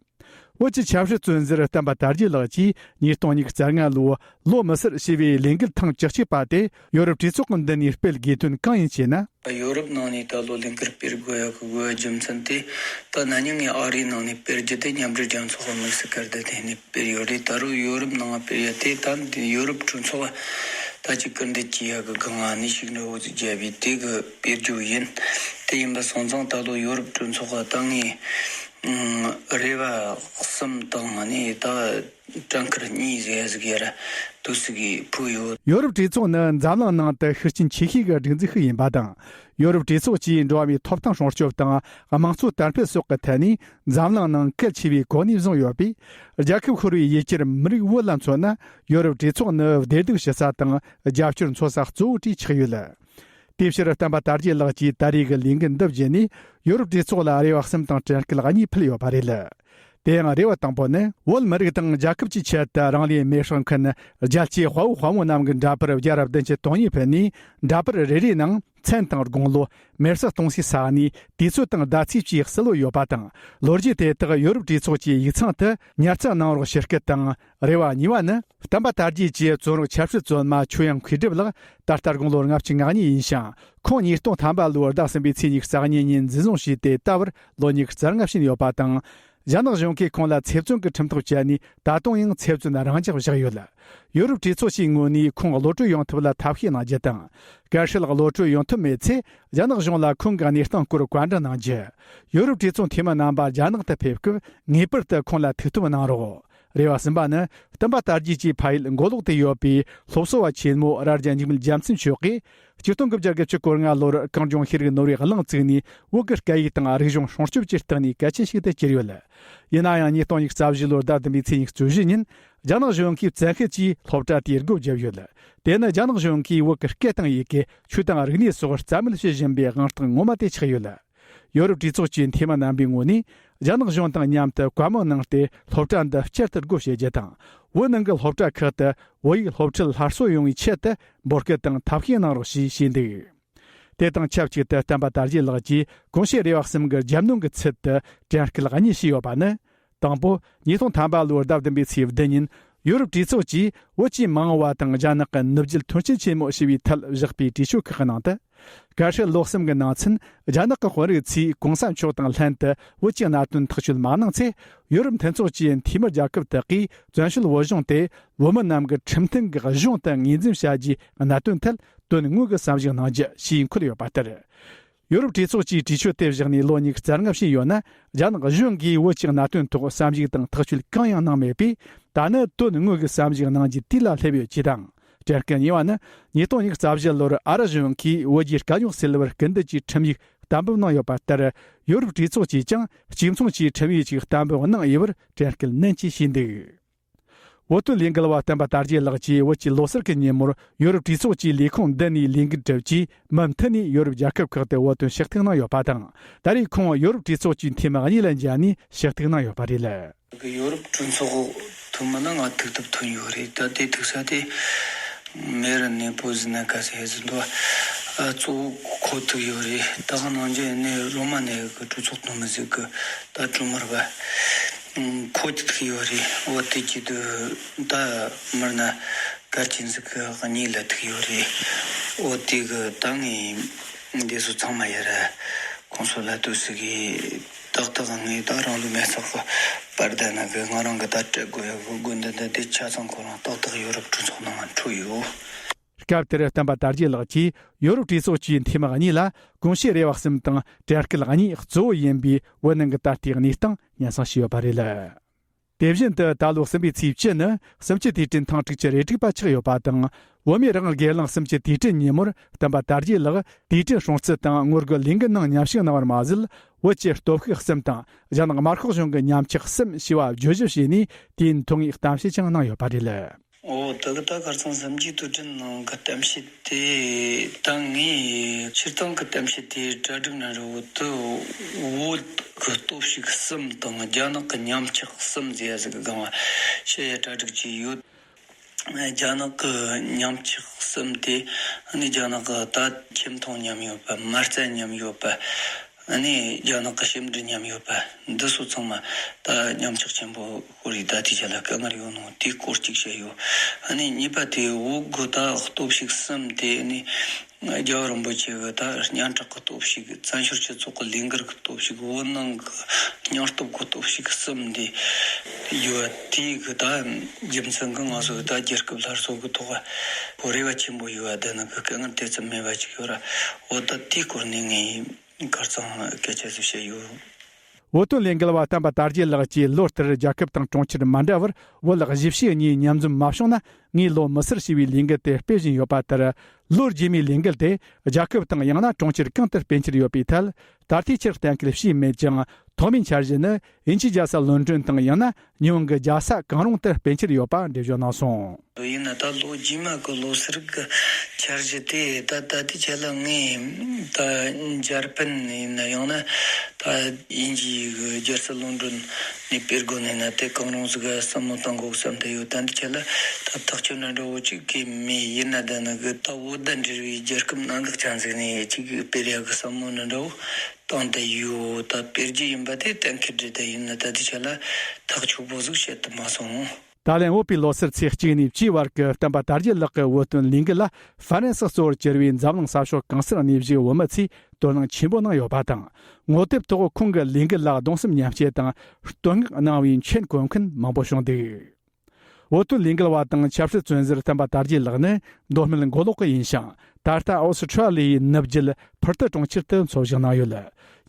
བོད་ཀྱི་ཆབ་སྲིད་བཙོན་ཟུར་བསྟན་པ་དར་རྒྱས་ལགས་ཀྱིས་ཉིས་སྟོང་ཉི་ཤུ་རྩ་ལྔ་ལོའི་ལོ་མི་སར་ཞེས་པའི་ལས་འགུལ་ཐེངས་བཅུ་གཅིག་པ་དེ་ཡོ་རོབ་གྲོས་ཚོགས་ཀྱི་མདུན་ནས་སྤེལ་དགོས་དོན་གང་ཡིན་ཞེ་ན། ཡོ་རོབ་ནང་ནས་ད་ལོ་ལས་འགུལ་སྤེལ་དགོས་ཡག་གི་དགོས་པ་རྒྱུ་མཚན་དེ། ད་ན་ནིང་ངས་ཨ་རིའི་ནང་ནས་སྤེལ་རྒྱུ་དེ་མཉམ་འབྲེལ་རྒྱལ་ཚོགས་ཀྱི་དམིགས་བསལ་སྐར་ཟླ་དེ་ནས་སྤེལ་ཡོད་རེད། ད་རུང་ཡོ་རོབ་ནང་སྤེལ་ཡ་དེ་ད་འདི་ཡོ་རོབ་གྲོས་ཚོགས་ད་ཅིག་སྐུལ་འདེད་བྱེད་ཡག་གི་སྒང་ནས་ཤུགས་འདྲ་བོ་ཅིག་བརྒྱབ་པས་དེ་གི་སྤེལ་རྒྱུ་ཡིན། དེ་ཡིན་པ་སོང་ཙང་ད་ལོ་ཡོ་རོབ་གྲོས་ཚོགས་ད་ངས་རེ་བ་གསུམ་དང་ནི་ད་གྲངས་ཀར་གཉིས་ཟེར་ཟིག་ཡར་དུ་ཟིག་གིས་ཕུལ་ཡོད། ཡོ་རོབ་གྲོས་ཚོགས་ནི་འཛམ་གླིང་ནང་དུ་ཤུགས་རྐྱེན་ཆེ་ཤོས་ཀྱི་སྒྲིག་འཛུགས་ཤིག་ཡིན་པ་དང་། ཡོ་རོབ་གྲོས་ཚོགས་ཀྱིས་འགྲོ་བ་མིའི་ཐོབ་ཐང་སྲུང་སྐྱོབ་དང་དམངས་གཙོ་དར་སྤེལ་སོགས་ཀྱི་ཐད་ནས་འཛམ་གླིང་ནང་གལ་ཆེ་བའི་གོ་གནས་བཟུང་ཡོད་པས། རྒྱལ་ཁབ་ཤོར་བའི་ཡུལ་གྱར་མི་རིགས་བོད་ལ་མཚོན་ན། ཡོ་རོབ་གྲོས་ཚོགས་ནི་བདེ་སྡུག་ཞི་ས་དང་རྒྱབ་སྐྱོར་འཚོལ་ས་གཙོ་བོ་གྲས་ཆགས་ཡོད། དེའི་ཕྱིར་བསྟན་པ་དར་རྒྱས་ལགས་ཀྱིས་ད་རེས་ཀྱི་ལས་འགུལ་འདི་བརྒྱུད་ནས་ཡོ་རོབ་གྲོས་ཚོགས་ལ་རེ་བ་གསུམ་དང་དྲན་སྐུལ་གཉིས་ཕུལ་ཡོད་པ་རེད། དེ་ཡང་རེ་བ་དང་པོ་ནི། བོད་མི་རིགས་དང་རྒྱལ་ཁབ་ཀྱི་ཆེད་དུ་རང་ལུས་མེར་བསྲེགས་མཁན་རྒྱལ་གཅེས་དཔའ་བོ་དཔའ་མོ་རྣམས་ཀྱི་འདྲ་པར་བརྒྱ་ར་བདུན་ཅུ་དོན་གཉིས་ཕུལ་ནས། འདྲ་པར་རེ་རེའི་ནང་མཚན་དང་དགུང་ལོ། མེར་སྲེག་གཏོང་སའི་ས་གནས། དུས་ཚོད་དང་ཟླ་ཚེས་བཅས་གསལ་བོ་ཡོད་པ་དང་། ལོ་རྒྱུས་དེ་དག་ཡོ་རོབ་གྲོས་ཚོགས་ཀྱི་ཡིག་ཚང་དུ་ཉར་ཚགས་གནང་རོགས་ཞུ་སྐུལ་དང་། རེ་བ་གཉིས་པ་ནི། བསྟན་པ་དར་རྒྱས་ཀྱི་བཙོན་རོགས་ཆབ་སྲིད་བཙོན་མ་ཆོས་དབྱངས་མཁས་གྲུབ་ལགས་ད་ལྟ་དགུང་ལོ་ལྔ་བཅུ་ང་གཉིས་ཡིན་ཞིང་། ཁོང་ཉིས་སྟོང་ཐམ་པ་ལོའི་ཟླ་གསུམ་པའི་ཚེས་ཉི་ཤུ་རྩ་གཉིས་ཉིན་འཛིན་བཟུང་བྱས་ཏེ་ད་བར་ལོ་ཉི་ཤུ་རྩ་ལྔ་ཕྱིན་ཡོད་པ་དང་། རྒྱ་ནག་གཞུང་གིས་ཁོང་ལ་ཚེ་བཙོན་གྱི་ཁྲིམས་ཐག་བཅད་ནས། ད་དུང་ཡང་ཚེ་བཙོན་རང་འཇགས་བཞག་ཡོད། ཡོ་རོབ་གྲོས་ཚོགས་ཀྱི་ངོས་ནས་ཁོང་གློད་གྲོལ་ཡོང་ཐབས་ལ་ཐབས་ཤེས་གནང་རྒྱུ་དང་། གལ་སྲིད་གློད་གྲོལ་ཡོང་ཐབས་མེད་ཚེ། རྒྱ་ནག་གཞུང་ལ་ཁོང་གི་གནས་སྟངས་སྐོར་བཀའ་འདྲི་གནང་རྒྱུ། ཡོ་རོབ་གྲོས་ཚོགས་འཐུས་མི་རྣམ་པ་རྒྱ་ནག་ཏུ་ཕེབས་སྐབས་ངེས་པར་དུ་ཁོང་ལ་ཐུགས་སྟོན་གནང་རོགས། རེ་བ་གསུམ་པ་ནི། བསྟན་པ་དར་རྒྱས་ཀྱི་ཕ་ཡུལ་མགོ་ལོག་ཏུ་ཡོད་པའི་སློབ་གསོ་བ་ཆེན་མོ་རྭ་རྒྱ་འཇིགས་མེད་རྒྱལ་མཚན་མཆོག་གིས། ཆིག་སྟོང་དགུ་བརྒྱ་དགུ་བཅུ་གོ་ལྔ་ལོར་གངས་ལྗོངས་ཤེས་རིག་ནོར་བུའི་གླིང་བཙུགས་ནས། བོད་ཀྱི་སྐད་ཡིག་དང་རིག་གཞུང་སྲུང་སྐྱོབ་ཀྱི་སྟེང་ནས་གལ་ཆེན་ཞིག་ཏུ་གྱུར་ཡོད། ཡིན་ན་ཡང་། ཉིས་སྟོང་ཉི་ཤུ་རྩ་བཞི་ལོར་ཟླ་བདུན་པའི་ཚེས་ཉི་ཤུ་བཅུ་བཞི་ཉིན། རྒྱ་ནག་གཞུང་གིས་བཙན་ཤེད་ཀྱིས་སློབ་གྲྭ་དེ་སྒོ་བརྒྱབ་ཡོད། དེ་ནི་རྒྱ་ནག་གཞུང་གིས་བོད་ཀྱི་སྐད་དང་ཡི་གེ། ཆོས་དང་རིག་གནས་སོགས་རྩ་མེད་བྱེད་བཞིན་པའི་དབང་རྟགས་ངོ་མ་དེ་ཆགས་ཡོད། ཡོ་རོབ་གྲོས་ཚོགས་ཀྱི་འཐུས་མི་རྣམ་པའི་ངོས་ནས། རྒྱ་ནག་གཞུང་དང་མཉམ་དུ་བཀའ་མོལ་གནང་སྟེ། སློབ་གྲྭ་འདི་བསྐྱར་དུ་སྒོ་ཕྱེ་རྒྱུ་དང་། བོད་ནང་གི་སློབ་གྲྭ་ཁག་ཏུ་བོད་ཡིག་སློབ་ཁྲིད་སླར་གསོ་ཡོང་བའི་ཆེད་དུ་འབོད་སྐུལ་དང་ཐབས་ཤེས་གནང་རོགས་ཞེས་ཞུས་འདུག་དེ་དང་ཆབས་ཅིག་ཏུ། བསྟན་པ་དར་རྒྱས་ལགས་ཀྱིས་གོང་ཞུས་རེ་བ་གསུམ་གྱི་རྒྱབ་གནོན་གྱི་ཚུལ་དུ་དྲན་སྐུལ་གཉིས་ཞུས་ཡོད་པ་ནི། དང་པོ། ཉིས་སྟོང་ཐམ་པ་ལོའི་ཟླ་བདུན་པའི་ཚེས་བདུན་ཉིན། ཡོ་རོབ་གྲོས་ཚོགས་ཀྱིས་བོད་ཀྱི་མ་འོངས་པ་དང་རྒྱ་ནག་གི་ནུབ་རྒྱུད་མཐུན་རྐྱེན་ཆེན་མོ་ཞེས་པའི་ཐད་བཞག་པའི་གྲོས་ཆོད་ཁག་གི་ནང་དུ། གལ་སྲིད་ལོ་གསུམ་གྱི་ནང་ཚུན་རྒྱ་ནག་གི་དཔོན་རིགས་ཚོས་གོང་ས་མཆོག་དང་ལྷན་དུ་བོད་ཀྱི་གནད་དོན་ཐག་གཅོད་མ་གནང་ཚེ། ཡོ་རོབ་མཐུན་ཚོགས་ཀྱི་འཐུས་མི་རྒྱལ་ཁབ་དག་གིས་བཙན་བྱོལ་བོད་གཞུང་དེ་བོད་མི་རྣམས་ཀྱི་ཁྲིམས་མཐུན་གྱི་གཞུང་དུ་ངོས་འཛིན་བྱ་རྒྱུའི་གནད་དོན་ཐད་དོན་དངོས་ཀྱི་བསམ་གཞིག་གནང་རྒྱུ་ཞེས་འཁོད་ཡོད་པ་ལྟར། ཡོ་རོབ་གྲོས་ཚོགས་ཀྱིས་གྲོས་ཆོད་དེ་བཞག་ནས་ལོ་ཉི་ཤུ་རྩ་ལྔ་ཕྱིན་ཡོད་ན། རྒྱ་ནག་གཞུང་གིས་བོད་ཀྱི་གནད་དོན་ཐོག་བསམ་གཞིག་དང་ཐག་གཅོད་གང་ཡང་གནང་མེད་པས། ད་ནི་དོན་དངོས་ཀྱི་བསམ་གཞིག་གནང་རྒྱུའི་དུས་ལ་སླེབས་ཡོད་ཅེས་དང་། དྲན་སྐུལ་གཉིས་པ་ནི། ཉིས་སྟོང་ཉི་ཤུ་རྩ་བཞི་ལོར་ཨ་རི་གཞུང་གིས་བོད་རྒྱའི་དཀའ་རྙོག་སེལ་བར་སྐུལ་འདེད་ཀྱི་ཁྲིམས་ཡིག་གཏན་འབེབས་གནང་ཡོད་པ་ལྟར། ཡོ་རོབ་གྲོས་ཚོགས་ཀྱིས་ཀྱང་གཅིག་མཚུངས་ཀྱི་ཁྲིམས་ཡིག་ཅིག་གཏན་འབེབས་གནང་ཡོད་པར་དྲན་སྐུལ་ནན་གྱིས་བྱས་འདུག་བོད་དོན་ལས་འགུལ་བ་བསྟན་པ་དར་རྒྱས་ལགས་ཀྱིས་བོད་ཀྱི་ལོ་གསར་གྱི་ཉིན་མོར་ཡོ་རོབ་གྲོས་ཚོགས་ཀྱི་ལས་ཁུངས་འདི་ནས་ལས་འགུལ་གྲུབ་རྗེས། མུ་མཐུད་ནས་ཡོ་རོབ་རྒྱལ་ཁབ་ཁག་ཏུ་བོད་དོན་ཞུ་གཏུག་གནང་ཡོད་པ་དང་། ད་རེས་ཁོང་ཡོ་རོབ་གྲོས་ཚོགས་ཀྱི་འཐུས་མི་གཉིས་ལ་མཇལ་ནས་ཞུ་གཏུག་གནང་ཡོད་པ་རེད། ཡོ་རོབ་གྲོས་ཚོགས་ཐོན་མིན་ན་ང་ཐུག་ཐུབ་ཐོན་ཡོད་རེད། ད་དེ་ཐུག་ས་དེ་མེ་རུ་ནས་པོ་ཟི་ན་ག་ཟེར་ཟིན་འདུག་གཙོ་བོ་ཁོ་ཐུག་ཡོད་རེད། ད་ག་ནང་རྒྱ་ནས་རོ་མ་ནས་གི་གྲོས་ཚོགས་ཐོན་མི་ཟིག་གི་ད་གྲོས་མོལ་བ། ཁོ་ཐུག་ཡོད་རེད། འོ་དེ་གྱིས་དུ་ད་མར་ན་གར་ཆེན་ཟིག་གི་གཉིས་ལ་ཐུག་ཡོད་རེད། འོ་དེ་གི་ད་ངས་འདི་ཚོ་ཚང་མ་ཡར་ཁོང་ཚོ་ལ་ལྟོས་ཟིག་གི་ཏག་ཏག་ངས་ད་རང་ལུས་མེ་སྲེག་གི་པར་ད་ན་གི་ང་རང་གི་ད་སྤྲད་དགོས་ཡ་གི་དགོས་འདུན་ད་དེ་ཆ་ཚང་ཁོ་རང་ཏག་ཏག་ཡོ་རོབ་གྲོས་ཚོགས་ནང་ང་འཕྲོད་ཡོད། སྐབས་དེར་བསྟན་པ་དར་རྒྱས་ལགས་ཀྱིས་ཡོ་རོབ་གྲོས་ཚོགས་ཀྱི་འཐུས་མི་གཉིས་ལ་གོང་ཞུས་རེ་བ་གསུམ་དང་དྲན་སྐུལ་གཉིས་གཙོ་བོ་ཡིན་པའི་བོད་ནང་གི་ད་ལྟའི་གནས་སྟངས་སྙན་སེང་ཞུས་ཡོད་པ་རེད། དེ་བཞིན་དུ་ད་ལོ་གསུམ་པའི་ཚེས་བཅུ་ནི་གསུམ་བཅུའི་དུས་དྲན་ཐེངས་དྲུག་ཅུ་རེ་དྲུག་པ་ཆགས་ཡོད་པ་དང་། བོད་མིའི་རང་དབང་སྒེར་ལངས་གསུམ་བཅུའི་དུས་དྲན་ཉིན་མོར་བསྟན་པ་དར་རྒྱས་ལགས་དུས་དྲན་སྲུང་བརྩི་དང་ངོ་རྒོལ་ལས་འགུལ་ནང་མཉམ་ཞུགས་གནང་བར་མ་ཟད། བོད་ཀྱི་སྟོབས་ཤུགས་གསུམ་དང་རྒྱ་ནག་དམར་ཤོག་གཞུང་གི་ཉམས་ཆག་གསུམ་ཞེས་པ་བརྗོད་གཞི་བྱས་ནས། དུས་ཡུན་ཐུང་ངུའི་གཏམ་བཤད་ཀྱང་གནང་ཡོད་པ་རེད། འོ་ད་གི་ད་ཁར་སང་གསུམ་བཅུའི་དུས་དྲན་ནང་གི་གཏམ་བཤད་དེ་ད་ངས་སྤྱིར་བཏང་གི་གཏམ་བཤད་དེ་གྲ་སྒྲིག་ན་རུ་དུ་བོད་གི་སྟོབས་ཤུགས་གསུམ་དང་རྒྱ་ནག་གི་ཉམས་ཆག་གསུམ་ཟེར་ཡ་ཟིག་གི་སྒང་བ་བཤད་ཡ་གྲ་སྒྲིག་བྱས་ཡོད། རྒྱ་ནག་གི་ཉམས་ཆག་གསུམ་དེ་ནི་རྒྱ་ནག་གི་ད་ཁྱིམ་ཚང་ཉམས་ཡོད་པ། མ་རྩ་ཉམས་ཡོད་པ། ཨ་ནི་རྒྱ་ནག་གི་ཞིབ་འབྲི་ཉམས་ཡོད་པ་འདི་ཚོ་ཚང་མ་ད་ཉམས་ཆག་ཆེན་པོ་ཤོར་རེད། ད་དེ་ཆ་ལ་དཀའ་ངལ་ཡོད་ནོ་དེའི་སྐོར་གཅིག་བཤད་ཡོད། ཨ་ནི་གཉིས་པ་དེ་བོད་གི་ད་སྟོབས་ཤུགས་གསུམ་དེ་ནི་རྒྱལ་བ་རིན་པོ་ཆེ་གི་ད་སྙན་གྲགས་གི་སྟོབས་ཤུགས། བཙན་བྱོལ་སྤྱི་ཚོགས་གི་ལས་འགུལ་གི་སྟོབས་ཤུགས། བོད་ནང་གི་སྙིང་སྟོབས་གི་སྟོབས་ཤུགས་གསུམ་དེ་ཡོད། དེ་གི་ད་རྒྱུ་མཚན་གི་ང་ཚོ་གི་ད་རྒྱལ་ཁབ་སླར་གསོ་གི་ཐོག་བོད་རེ་བ་ཆེན་པོ་ཡོད་པ། དེ་ནི་གི་དཀའ་ངལ་དེ་ཙམ་མེད་པ་ཅིག་ཡོད་ར། འོ་ད་དེའི་སྐོར་ནས་ངས་ཁར་སང་སྐད་ཆ་ཟིག་བཤད་ཡོད། བོད་དོན་ལས་འགུལ་བ་བསྟན་པ་དར་རྒྱས་ལགས་ཀྱིས་ལོ་ལྟར་རྒྱལ་ཁབ་དང་གྲོང་ཁྱེར་མ་འདྲ་བར་བོད་གཞིས་བྱེས་གཉིས་མཉམ་འཛོམས་མ་བྱུང་ན་ངས་ལོ་མི་སེར་ཞེས་པའི་ལས་འགུལ་དེ་སྤེལ་བཞིན་ཡོད་པ་ལྟར། ལོ་རྗེས་མའི་ལས་འགུལ་དེ་རྒྱལ་ཁབ་དང་ཡང་ན་གྲོང་ཁྱེར་གང་དུ་སྤེལ་འཆར་ཡོད་པའི་ཐད་ད་ལྟའི་ཆར་གཏན་འཁེལ་བྱས་མེད་ཀྱང་། ཐོག་མའི་འཆར་གཞི་ནི་དབྱིན་ཇིའི་རྒྱལ་ས་ལོན་ཀྲོན་དང་ཡང་ན་ཉི་ཧོང་གི་རྒྱལ་ས་གང་རུང་དུ་སྤེལ་འཆར་ཡོད་པ་འགྲེལ་བརྗོད་གནང་སོང་། ཡིན་ན་ད་ལོ་རྗེས་མ་གི་ལོ་གསར་གི་འཆར་གཞི་དེ་ད་ད་ལྟའི་ཆ་ལ་ངས་ད་འཇར་པན་ཡིན་ན་ཡང་ན་ད་དབྱིན་ཇིའི་གི་རྒྱལ་ས་ལོན་ཀྲོན་ནས་སྤེལ་དགོས་ནས་ན་དེ་གང་རུང་ཟིག་ག་བསམ་བློ་གཏོང་དགོས་བསམ་བསྡད་ཡོད། ད་ལྟའི་ཆ་ལ་ད་ཐག་གཅོད་ན་འདྲ་བོ་ཅིག་གི་མེད། ཡིན་ན་ད་ནི་གི་ད་བོད་དང་འབྲེལ་བའི་རྒྱལ་ཁབ་གནད་འགག་ཅན་ཟིག་ནས་ཅིག་སྤེལ་ཡ་གི་བསམ་བློ་ན་འདྲ་བོ་བཏང་བསྡད་ཡོད། ད་སྤེལ་རྒྱུ་ཡིན་པ་དེ་གཏན་འཁེལ་རེད། ད་ཡིན་ན་ད་ལྟའི་ཆ་ལ་ཐག་ཆོད་པོ་ཟིག་བཤད་ཐུབ་མ་སོང་། ད་ལན་བོད་པའི་ལོ་སར་ཚེས་གཅིག་ནས་བཅུའི་བར་གྱི་བསྟན་པ་དར་རྒྱས་ལགས་ཀྱི་བོད་དོན་ལས་འགུལ་ལ་ཧྥ་རན་སི་གཙོ་བོར་གྱུར་བའི་འཛམ་གླིང་ས་ཕྱོགས་གང་སར་གནས་བཞུགས་བོད་མི་ཚོས་དོ་སྣང་ཆེན་པོ་གནང་ཡོད་པ་དང་། ངོ་དེབ་ཐོག་ཁོང་གི་ལས་འགུལ་ལ་གདུང་སེམས་མཉམ་སྐྱེད་དང་བསྟོད་བསྔགས་གནང་བའི་མཆན་བཀོད་མཁན་མང་པོ་བྱུང་འདུག། བོད་དོན་ལས་འགུལ་བ་དང་ཆབ་སྲིད་བཙོན་ཟུར་བསྟན་པ་དར་རྒྱས་ལགས་ནི་མདོ་སྨད་མགོ་ལོག་གི་ཡིན་ཞིང་། ད་ལྟ་ཨོ་སི་ཁྲ་ལི་ཡའི་ནུབ་རྒྱུད་ཕུར་ཏུ་གྲོང་ཁྱེར་དུ་འཚོ་བཞག་གནང་ཡོད།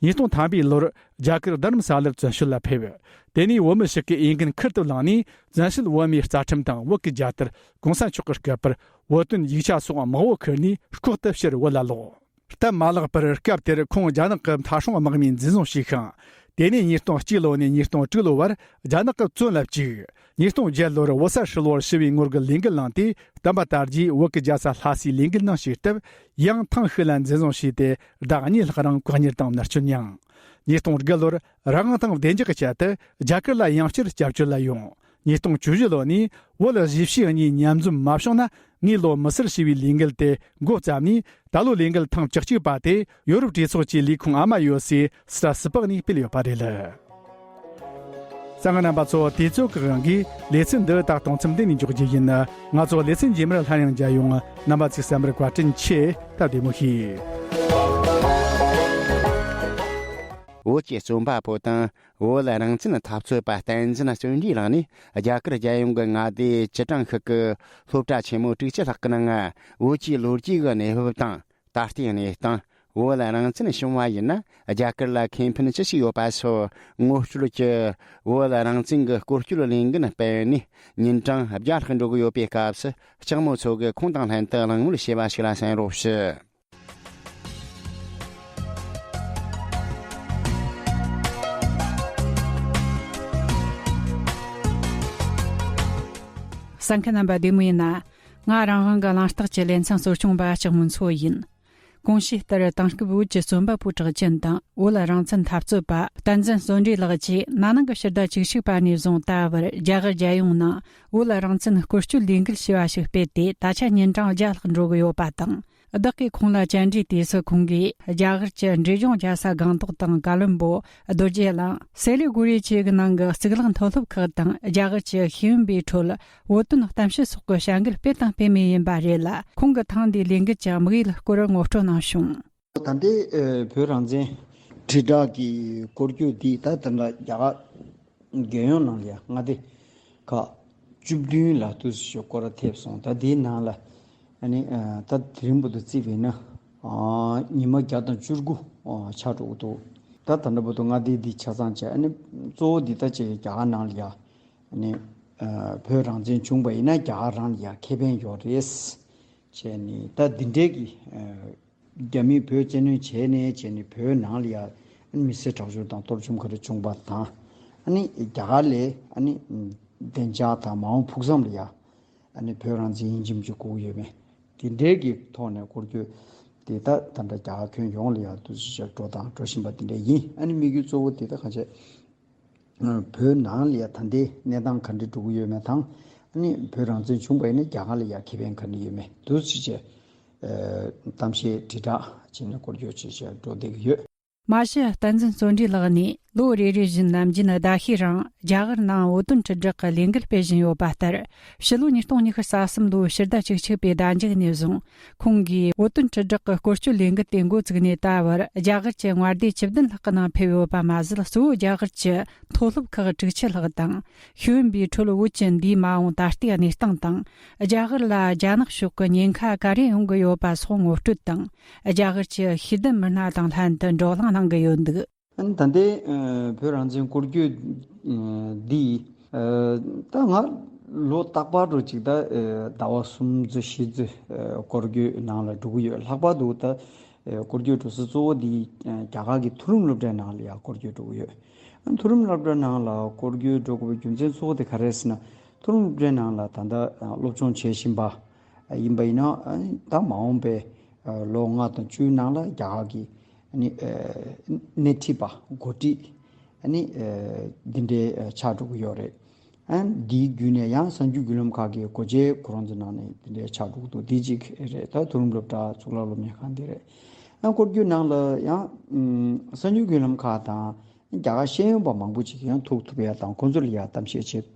ཉིས་སྟོང་ཐམ་པའི་ལོར་རྒྱ་གར་རྡ་རམ་ས་ལར་བཙོན་ཞོལ་ལ་ཕེབས། དེ་ནས་བོད་མི་ཞིག་གིས་འོས་འགན་ཁུར་དུ་བླངས་ནས་བཙན་བྱོལ་བོད་མིའི་རྩ་ཁྲིམས་དང་བོད་ཀྱི་རྒྱལ་དར། གོང་ས་མཆོག་གི་སྐུ་པར། བོད་དོན་ཡིག་ཆ་སོགས་མང་བོ་ཁུར་ནས་ལྐོག་ཏུ་ཕྱིར་བོད་ལ་ལོག། སྟབས་མ་ལེགས་པར་སྐབས་དེར་ཁོང་རྒྱ་ནག་གི་མཐའ་སྲུང་དམག་མིས་འཛིན་བཟུང་བྱས་ཤིང་། དེ་ནས་ཉིས་སྟོང་གཅིག་ལོ་ནས་ཉིས་སྟོང་དྲུག་ལོ་བར་རྒྱ་ནག་གི་བཙོན་ལ་བཅུག། ཉིས་སྟོང་བརྒྱད་ལོར་བོད་ས་ཧྲིལ་བོར་ཞི་བའི་ངོ་རྒོལ་ལས་འགུལ་གནང་སྟེ། བསྟན་པ་དར་རྒྱས་བོད་ཀྱི་རྒྱལ་ས་ལྷ་སའི་ལས་འགུལ་གནང་ཞིག་སྟབས། ཡང་ཐེངས་ཤིག་ལ་འཛིན་བཟུང་བྱས་ཏེ། ཟླ་གཉིས་ལྷག་རིང་བཀག་ཉར་དང་མནར་གཅོད་མྱངས། ཉིས་སྟོང་དགུ་ལོར་རང་དབང་དང་བདེ་འཇགས་ཀྱི་ཆེད་དུ་རྒྱ་གར་ལ་ཡང་བསྐྱར་སྐྱབས་བཅོལ་ལ་ཡོང་། ཉིས་སྟོང་བཅུ་བཞི་ལོ་ནས་བོད་གཞིས་བྱེས་གཉིས་མཉམ་འཛོམས་མ་བྱུང་ན། ངས་ལོ་མི་སེར་ཞི་བའི་ལས་འགུལ་དེ་འགོ་བརྩམས་ནས། ད་ལོ་ལས་འགུལ་ཐེངས་བཅུ་གཅིག་པ་དེ་ཡོ་རོབ་གྲོས་ཚོགས་ཀྱི་ལས་ཁུངས་ཨ་མ་ཡོད་སའི་སྲ་སི་པག་ནས་སྤེལ་ཡོད་པ་རེད། གསན་མཁན་རྣམ་པ་ཚོ། དུས་ཚོད་ཀྱི་དབང་གིས་ལེ་ཚན་འདི་ད་གཏོང་མཚམས་འདི་ནས་འཇོག་རྒྱུ་ཡིན། ང་ཚོ་ལེ་ཚན་རྗེས་མར་སླར་ཡང་མཇལ་ཡོང་། རྣམ་པ་ཚོས་གསན་པར་བཀའ་དྲིན་ཆེ། སྟབས་བདེ་མོ་བྱོས། བོད་ཀྱི་རྩོམ་པ་པོ་དང་བོད་རང་བཙན་འཐབ་རྩོད་པ་བསྟན་འཛིན་བརྩོན་འགྲུས་ལགས་ནས་རྒྱ་གར་རྒྱལ་ཡོངས་ཀྱི་མངའ་སྡེ་བཅུ་གྲངས་ཤིག་གི་སློབ་གྲྭ་ཆེན་མོ་དྲུག་ཅུ་ལྷག་གི་ནང་བོད་ཀྱི་ལོ་རྒྱུས་ཀྱི་གནས་བབ་དང་། ད་ལྟའི་གནས་སྟངས། བོད་ལ་རང་བཙན་བྱུང་བ་ཡིན་ན་རྒྱ་གར་ལ་ཁེ་ཕན་ཅི་ཞིག་ཡོད་པ་སོགས་ངོ་སྤྲོད་ཀྱིས། བོད་ལ་རང་བཙན་གྱི་སྐོར་སྐྱོད་ལས་འགུལ་སྤེལ་ནས་ཉིན་གྲངས་བརྒྱ་ལྷག་འགྲོ་གི་ཡོད་པའི་སྐབས་སུ། ལྕགས་མོ་མཚོ་གིས་ཁོང་དང་ལྷན་དུ་གླེང་མོལ་བྱས་པ་ཞིག་ལ་གསན་རོགས་ཞུ། གསན་མཁན་རྣམ་པ་བདེ་མོ་ཡིན་ན། ང་རང་དབང་གི་གླེང་སྟེགས་ཀྱི་ལེ་ཚན་གཙོ་སྐྱོང་པ་ལྕགས་མོ་མཚོ་ཡིན། གོང་ཞུས་ལྟར་དེང་སྐབས་བོད་ཀྱི་རྩོམ་པ་པོ་གྲགས་ཅན་དང་བོད་རང་བཙན་འཐབ་རྩོད་པ་བསྟན་འཛིན་བརྩོན་འགྲུས་ལགས་ཀྱིས་ན་ནིང་གི་ཕྱི་ཟླ་བཅུ་གཅིག་པ་ནས་བཟུང་ད་བར་རྒྱ་གར་རྒྱལ་ཡོངས་ནང་བོད་ལ་རང་བཙན་སྐོར་སྐྱོད་ལས་འགུལ་ཞེས་པ་ཞིག་སྤེལ་ཏེ། ད་ཆ་ཉིན་གྲངས་བརྒྱ་ལྷག་འགྲོ་གི་ཡོད་པ་དང་། བདག་གིས་ཁོང་ལ་བཅར་འདྲིའི་དུས་སུ་ཁོང་གིས་རྒྱ་གར་གྱི་འབྲས་ལྗོངས་རྒྱལ་ས་སྒང་ཏོག་དང་ཀ་ལོན་སྦོ། རྡོ་རྗེ་གླིང་། སེ་ལི་གུ་རི་བཅས་ཀྱི་ནང་གི་གཙུག་ལག་མཐོ་སློབ་ཁག་དང་རྒྱ་གར་གྱི་ཤེས་ཡོན་པའི་ཁྲོད་བོད་དོན་གཏམ་བཤད་སོགས་ཀྱི་བྱ་འགུལ་སྤེལ་དང་སྤེལ་མུས་ཡིན་པ་རེད་ལ། ཁོང་གིས་ཐེངས་འདིའི་ལས་འགུལ་གྱི་དམིགས་ཡུལ་སྐོར་ངོ་སྤྲོད་གནང་བྱུང་། ད་ལྟའི་ཨ་བོད་རང་བཙན་དྲིལ་བསྒྲགས་ཀྱི་སྐོར་སྐྱོད་འདི་ད་ལྟ་རྒྱ་གར་རྒྱལ་ཡོངས་ནང་ལ་ཡང་མངའ་སྡེ་ཁག་བཅུ་བདུན་ལ་དུས་སུ་སྐོར་ར་ཐེབས་སོང་། ད་དེའི་ནང་ལ་ཨ་ནི་ཨ་ད་དེ་རིང་བར་དུ་བརྩིས་པས་ན་ཨ་ཉི་མ་བརྒྱ་དང་བཅུ་དགུ་ཨ་ཆགས་འགྲོ་གི་འདུག། ད་ད་ལྟ་བར་དུ་མངའ་སྡེ་འདི་ཆ་ཚང་བྱས། ཨ་ནི་གཙོ་བོ་འདི་ད་ཅིག་རྒྱ་གར་ནང་ལ་ཡ་ཨ་ནི་ཨ་བོད་རང་བཙན་བྱུང་བ་ཡིན་ན་རྒྱ་གར་རང་ལ་ཡ་ཁེ་ཕན་ཡོད་རེད་བྱས་ནས། ད་འདི་འདྲའི་གི་ཨ་རྒྱ་མིས་བོད་བཙན་གནོན་བྱས་ནས་བྱས་ནས་བོད་ནང་ལ་ཡ་མི་སེར་དྲག་སྤྱོད་དང་གཏོར་བཅོམ་ག་རེ་བྱུང་བ་དང་། ཨ་ནི་རྒྱ་གར་ལས་ཨ་ནི་བདེ་འཇགས་དང་མ་འོངས་ཕུགས་བསམ་ལ་ཡ་ཨ་ནི་བོད་རང་བཙན་ཡིན་གཅིག་མིན་གཅིག་དགོས་ཀྱི་ཡོད་མེད། དེ་འདྲའི་གི་ཐོག་ནས་སྐོར་སྐྱོད་དེ་ད་ད་ལྟ་རྒྱ་གར་ཁྱོན་ཡོངས་ལ་ཡ་དུས་ཚོད་འགྲོ་དང་འགྲོ་བཞིན་པ་དེ་འདྲ་ཡིན། ཨ་ནི་དམིགས་ཡུལ་གཙོ་བོ་དེ་ད་ག་ཚད་བོད་ནང་ལ་ཡ་ད་ལྟའི་གནས་སྟངས་ག་འདྲ་འགྲོ་གི་ཡོད་མེད་དང་། ཨ་ནི་བོད་རང་བཙན་བྱུང་བ་ཡིན་ན་རྒྱ་གར་ལ་ཡ་ཁེ་ཕན་ག་འདྲ་ཡོད་མེད་དུས་ཚོད་ཅིག་གཏམ་བཤད་དྲིལ་བསྒྲགས་བྱས་ནས་སྐོར་སྐྱོད་བྱས་བྱས་འགྲོ་བསྡད་ཀྱི་ཡོད། མ་གཞི་བསྟན་འཛིན་བརྩོན་འགྲུས་ལགས་ནས་ལོ་རེ་རེ་བཞིན་ནམ་རྒྱུན་ཟླ་ཤས་རིང་རྒྱ་གར་ནང་བོད་དོན་དྲིལ་བསྒྲགས་ཀྱི་ལས་འགུལ་སྤེལ་བཞིན་ཡོད་པ་ལྟར། ཕྱི་ལོ་ཉིས་སྟོང་ཉི་ཤུ་རྩ་གསུམ་ལོའི་ཕྱི་ཟླ་བཅུ་གཅིག་པའི་ཟླ་མཇུག་ནས་བཟུང་ཁོང་གིས་བོད་དོན་དྲིལ་བསྒྲགས་ཀྱི་སྐོར་སྐྱོད་ལས་འགུལ་དེ་འགོ་བཙུགས་ནས་ད་བར་རྒྱ་གར་གྱི་མངའ་སྡེ་བཅུ་བདུན་ལྷག་གི་ནང་ཕེབས་ཡོད་པ་མ་ཟད། གཙོ་བོ་རྒྱ་གར་གྱི་མཐོ་སློབ་ཁག་དྲུག་ཅུ་ལྷག་དང་། ཤེས་ཡོན་པའི་ཁྲོད་བོད་ཀྱི་འདས་མ་འོངས་ད་ལྟའི་གནས་སྟངས་དང་། རྒྱ་གར་ལ་རྒྱ་ནག་ཕྱོགས་ཀྱི་ཉེན་ཁ་ག་རེ་ཡོང་གི་ཡོད་པ་སོགས་ངོ་སྤྲོད་དང་། རྒྱ་གར་གྱི་ཤེས་ལྡན་མི་སྣ་དང་ལྷན་དུ་བགྲོ་གླེང་གནང་གི་ཡོད་འདུག། ཨ་ནི་ད་ལྟའི་ཨ་བོད་རང་བཙན་སྐོར་སྐྱོད་ཨ་འདི་ཨ་ད་ང་ལོ་རྟག་པར་རུ་ཅིག་ད་ཨ་ཟླ་བ་གསུམ་ཙམ་བཞི་ཙམ་ཨ་སྐོར་སྐྱོད་ནང་ལ་འགྲོ་གི་ཡོད། ལྷག་པར་དུ་ད་ཨ་སྐོར་སྐྱོད་འགྲོ་ས་གཙོ་བོ་འདི་ཨ་རྒྱ་གར་གྱི་མཐོ་རིམ་སློབ་གྲྭའི་ནང་ལ་ཡང་སྐོར་སྐྱོད་འགྲོ་གི་ཡོད། ཨ་མཐོ་རིམ་སློབ་གྲྭའི་ནང་ལ་སྐོར་སྐྱོད་འགྲོ་དགོས་པའི་རྒྱུ་མཚན་གཙོ་བོ་དེ་ག་རེ་རེད་ཟེར་ན། མཐོ་རིམ་སློབ་གྲྭའི་ནང་ལ་ད་ལྟ་ཨ་སློབ་སྦྱོང་བྱེད་བཞིན་པ་ཡིན་པ་ཡིན་ན། ཨ་ནི་ད་མ་འོངས་པའི་ཨ་ལོ་ལྔ་དང་བཅུའི་ནང་ལ་རྒྱ་གར་གྱི་ཨ་ནི་ཨ་སྣེ་ཁྲིད་པ་འགོ་ཁྲིད་ཨ་ནི་ཨ་འདི་འདྲའི་ཨ་ཆགས་འགྲོ་གི་ཡོད་རེད། ཨ་ནི་འདིའི་བརྒྱུད་ནས་ཡང་གསར་འགྱུར་བརྒྱུད་ལམ་ཁག་གི་འགོ་བྱེད་ཁོ་རང་ཚོའི་ནང་ནས་འདི་འདྲའི་ཆགས་འགྲོ་གི་འདུག། འདི་གཅིག་རེད། ད་མཐོ་རིམ་སློབ་གྲྭ་གཙུག་ལག་སློབ་གཉེར་ཁང་འདི་རེད། ཨ་སྐོར་སྐྱོད་ནང་ལ་ཡང་ཨ་གསར་འགྱུར་བརྒྱུད་ལམ་ཁག་དང་། རྒྱ་གར་ཤེས་ཡོན་པ་མང་པོ་ཅིག་ཡང་ཐུག་ཐུབ་ཡ་དང་། ཁོང་ཚོ་ལ་ཡ་གཏམ་བཤད་བྱེད་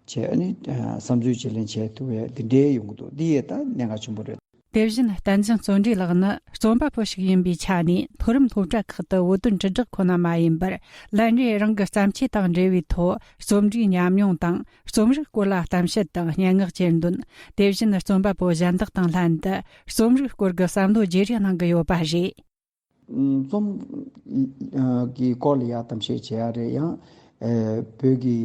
བྱས་ཨ་ནི་བསམ་ཚུལ་བརྗེ་ལེན་བྱས་ཐུབ་པའི་འདི་འདྲའི་ཡོང་གི་འདུག་འདི་ཡས་ད་གནད་འགག་ཆེན་པོ་རེད། དེ་བཞིན་བསྟན་འཛིན་བརྩོན་འགྲུས་ལགས་ནི་རྩོམ་པ་པོ་ཞིག་ཡིན་པའི་ཆ་ནས་མཐོ་རིམ་སློབ་གྲྭ་ཁག་ཏུ་བོད་དོན་དྲིལ་བསྒྲགས་ཁོ་ན་མ་ཡིན་པར། ལན་རེ་རང་གི་བརྩམས་ཆོས་དང་འབྲེལ་བའི་ཐོག་རྩོམ་འབྲིའི་ཉམས་མྱོང་དང་རྩོམ་རིག་སྐོར་ལ་གཏམ་བཤད་དང་སྙན་ངག་གྱེར་འདོན། དེ་བཞིན་རྩོམ་པ་པོ་གཞན་དག་དང་ལྷན་དུ་རྩོམ་རིག་སྐོར་གྱི་བསམ་བློ་བརྗེ་རེས་གནང་གི་ཡོད་པ་རེད། རྩོམ་གྱི་སྐོར་ལ་ཡང་གཏམ་བཤད་བྱེད་ཡ་རེད། ཡང་བོད་ཀྱི་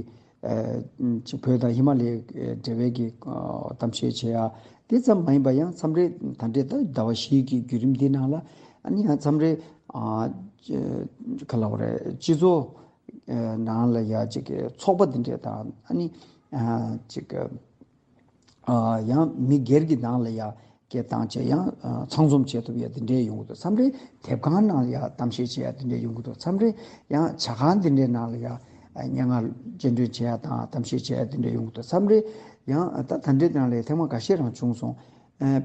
ཅིག་བོད་དང་ཧི་མ་ལའི་འབྲེལ་བའི་གི་གཏམ་བཤད་བྱེད་ཡ་དེ་ཙམ་མ་ཡིན་པ། ཡང་མཚམས་རེ་ད་འདྲའི་ད་ཟླ་བ་བཞི་གི་བརྒྱུད་རིམ་འདི་ནང་ལ་ཨ་ནི་ཡང་མཚམས་རེ་ག་ལབ་དགོས་རེད། སྤྱི་ཚོགས་ནང་ལ་ཡ་ཅིག་གི་ཚོགས་པ་འདི་འདྲས་དང་ཨ་ནི་ཅིག་གི་ཡང་མི་སྒེར་གྱི་ནང་ལ་ཡ་སྐད་བཏང་བྱས་ཡང་ཚང་འཛོམས་བྱེད་ཐུབ་ཡ་དེ་འདྲས་ཡོང་གི་འདུག་མཚམས་རེ་དེབ་ཁང་ནང་ལ་ཡ་གཏམ་བཤད་བྱེད་ཡ་དེ་འདྲས་ཡོང་གི་འདུག་མཚམས་རེ་ཡང་ཇ་ཁང་དེ་འདྲས་ནང་ལ་ཡ་སྙན་ངག་སྤྱན་འདྲེན་བྱེད་ཡ་དང་གཏམ་བཤད་བྱེད་ཡ་དེ་འདྲས་ཡོང་གི་འདུག་མཚམས་རེ་ཡང་ད་ད་འདྲས་ནང་ལ་ཐེངས་མ་འགའ་ཤས་རང་བྱུང་སོང་།